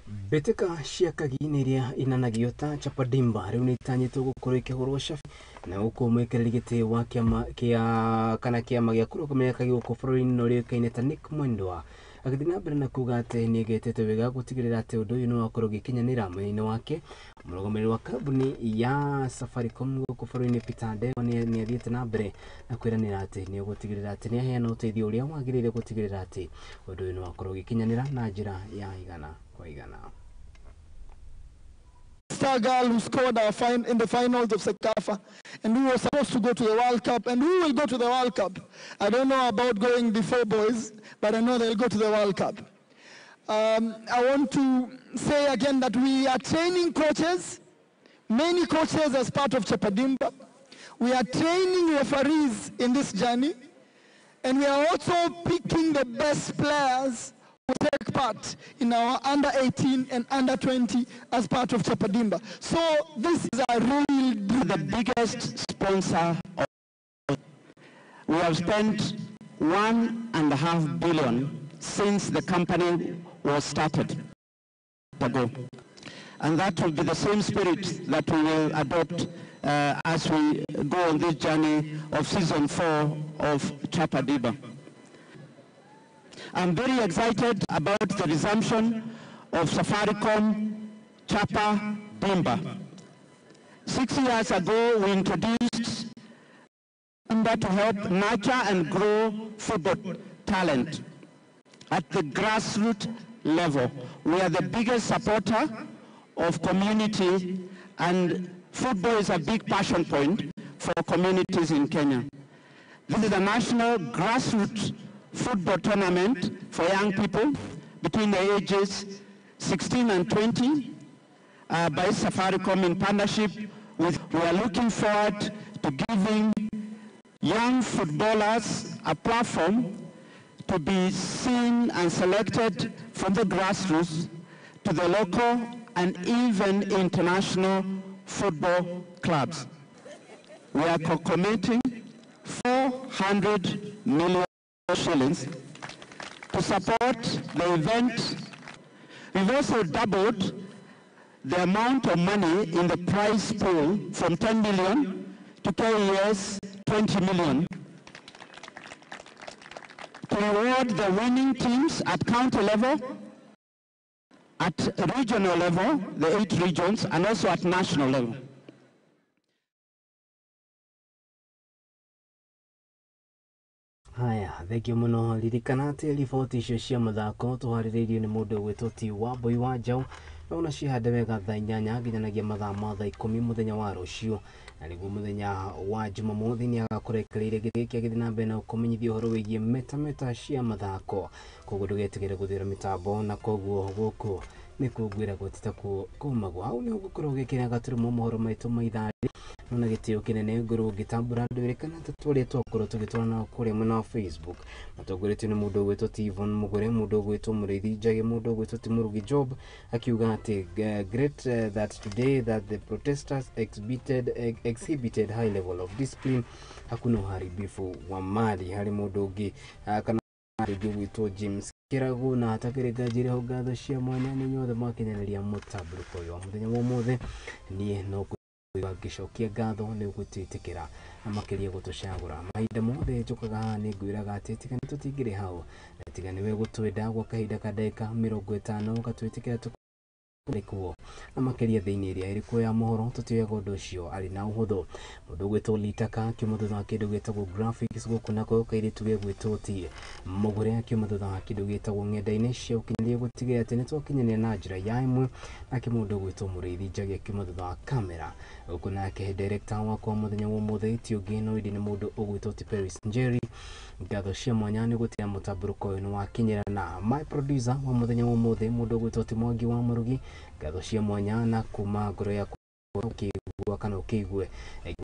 Mbĩtĩka cia Kagi-inĩ iria inanagio ta Chapadimba rĩu nĩ itanyĩtwo gũkorwo ikĩhũrwo cabi na gũkũ mwĩkĩrĩri gĩtĩ wa kĩama kĩa kana kĩama gĩa kũrũgamĩrĩra Kagi gũkũ bũrũri-inĩ na ũrĩa ũĩkaine ta Nick Mwendwa agĩthiĩ na mbere na kuga atĩ nĩ egĩtĩte wega gũtigĩrĩra atĩ ũndũ ũyũ nĩ wakorwo ũgĩkinyanĩra mwena-inĩ wake. Mũrũgamĩrĩri wa kambuni ya Safaricom gũkũ bũrũri-inĩ Peter Ndegwa nĩ athiĩte na mbere na kwĩranĩra atĩ nĩ egũtigĩrĩra atĩ nĩ aheana ũteithio ũrĩa wagĩrĩire gũtigĩrĩra atĩ ũndũ ũyũ nĩ wakorwo ũgĩkinyanĩra na njĩra ya igana kwa igana. Star girl who scored our in the finals of CECAFA, and we were supposed to go to the World Cup, and we will go to the World Cup. I don't know about going before boys, but I know they'll go to the World Cup. I want to say again that we are training coaches, many coaches as part of Chapadimba. We are training referees in this journey, and we are also picking the best players who take part in our under 18 and under 20 as part of Chapadimba. So this is a real deal. The biggest sponsor of, we have spent 1.5 billion since the company was started ago. And that will be the same spirit that we will adopt as we go on this journey of season 4 of Chapadimba. I'm very excited about the resumption of Safaricom Chapadimba. 6 years ago, we introduced Dimba to help nurture and grow football talent at the grassroots level. We are the biggest supporter of community, and football is a big passion point for communities in Kenya. This is a national grassroots football tournament for young people between the ages 16 and 20 by Safaricom in partnership with. We are looking forward to giving young footballers a platform to be seen and selected from the grassroots to the local and even international football clubs. We are committing 400 million shillings to support the event. We've also doubled the amount of money in the prize pool from 10 million to KES 20 million to reward the winning teams at county level, at regional level, the 8 regions, and also at national level. Haya, thengio muno. Ririkana atĩ riboti icio cia mathako tũharĩrĩirio nĩ mũndũ ũgwĩtwo T Wambui wa Njaũ, na ũnacihande wega thaa 8 nginyanagia mathaa ma thaa 10 mũthenya wa rũciũ. Na nĩguo mũthenya wa Jumamothi nĩ agakorwo ekĩrĩire gĩtĩ gĩkĩ agĩthiĩ na mbere na gũkũmenyithia ũhoro wĩgiĩ metameta cia mathako. Koguo ndũgetigĩre gũthĩra mĩtambo, na koguo gũkũ nĩkuo ngwĩragwo ti ta kumagwo. Hau nĩho ngũkorwo ngĩkĩra gaturumo mohoro maitũ ma ithaa na gĩtĩo kĩnene ngorwo ngĩtambũra ndwĩrĩ kana tatu arĩa twakorwo tũgĩtwarana nao kũrĩa mwena wa Facebook, matongoretio nĩ mũndũ ũgwĩtwo ti Yvonne Mũgũre, mũndũ ũgwĩtwo Mũrĩithi Njagi, mũndũ ũgwĩtwo ti Mũrugi Job, akiuga atĩ great that today that the protesters exhibited high level of discipline, hakuna uharibifu wa mali. Harĩ mũndũ ũngĩ kana ũngĩ ũgwĩtwo James Kĩragu, na hatakĩrĩ nganja ho ngatho cia mwanya nĩ inyuothe mwakinyanĩria mũtambũrũko ũyũ wa mũthenya wa ũmũthĩ. Niĩ no ngĩcokia ngatho nĩ gũtwĩtĩkĩra na makĩria gũtũcagũra mahinda mothe. Njũkaga haha nĩ ngwĩraga atĩ tiga nĩ tũtingĩrĩ hau, na tiga nĩwe gũtwenda gwa kahinda ka ndagĩka 50 ũgatwĩtĩkĩra tũkuo na makĩria thĩinĩ ĩrĩa ĩrĩkuo ya mohoro tũtioyaga ũndũ ũcio arĩ na ũhũthũ. Mũndũ ũgwĩtwo Litaka akiuma thutha wa kĩndũ gĩtagwo graphics gũkũ nako kairĩtu gegwĩtwo ti Mũgũre akiuma thutha wa kĩndũ gĩtagwo ng'enda-inĩ cia ũkinyanĩria gũtigĩrĩra atĩ nĩtwakinyanĩra na njĩra ya ĩmwe. Nake mũndũ ũgwĩtwo Mũrĩithi Njagi akiuma thutha wa kamera gũkũ, nake director wakwa mũthenya wa ũmũthĩ ti ũngĩ no ĩndĩ nĩ mũndũ ũgwĩtwo ti Paris Njeri. Ngatho cia mwanya nĩ gũtiga mũtambũrũko ũyũ nĩ wakinyĩra na my producer wa mũthenya wa ũmũthĩ mũndũ ũgwĩtwo ti Mwangi wa Mũrugi. Ngatho cia mwanya na kuma ngoro yaku ũkĩigua kana ũkĩigue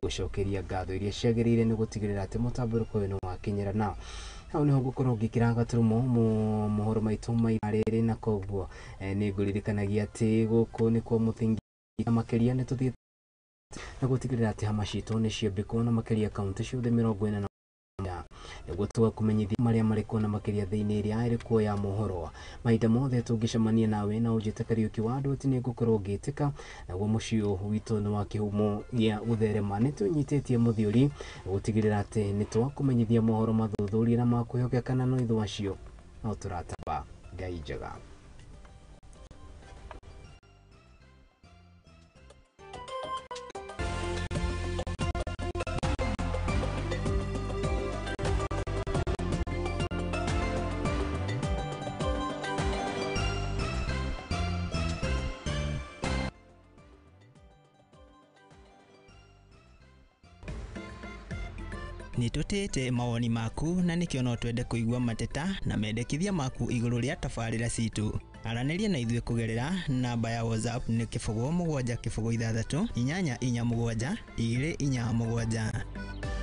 gũcokeria ngatho iria ciagĩrĩire nĩ gũtigĩrĩra atĩ mũtambũrũko ũyũ nĩ wakinyĩra na hau nĩho ngũkorwo ngĩkĩra gaturumo mohoro maitũ ma rĩrĩ, na koguo nĩ ngũririkanagia atĩ gũkũ nĩkuo mũthingi makĩria nĩ tũthiĩte Na gũtigĩrĩra atĩ hama citũ nĩ ciambĩkwo na makĩria kaunti ciothe 44 nĩguo tũgakũmenyithia marĩa marĩ na makĩria thĩinĩ ĩrĩa ĩrĩ kuo ya mohoro. Mahinda mothe tũngĩcemania nawe na ũnjĩte Kariũki wa andũ atĩ nĩngũkorwo ngĩtĩka, naguo mũciĩ ũyũ witũ nĩ wa kĩhumo gĩa gũtherema. Nĩ twĩnyitĩtie mũthiũri gũtigĩrĩra atĩ nĩ twakũmenyithia mohoro mathuthurie na makwĩhokeka, na no ithuĩ acio no tũrataba. Ngai njega. Nĩ tũtĩĩte mawoni maku na nĩkĩo no twende kũigua mateta na mendekithia maku igũrũ rĩa tabarĩra citũ. Aranĩria na ithuĩ kũgerera namba ya WhatsApp nĩ 0 7 0 6 8 4 7 2 4 7.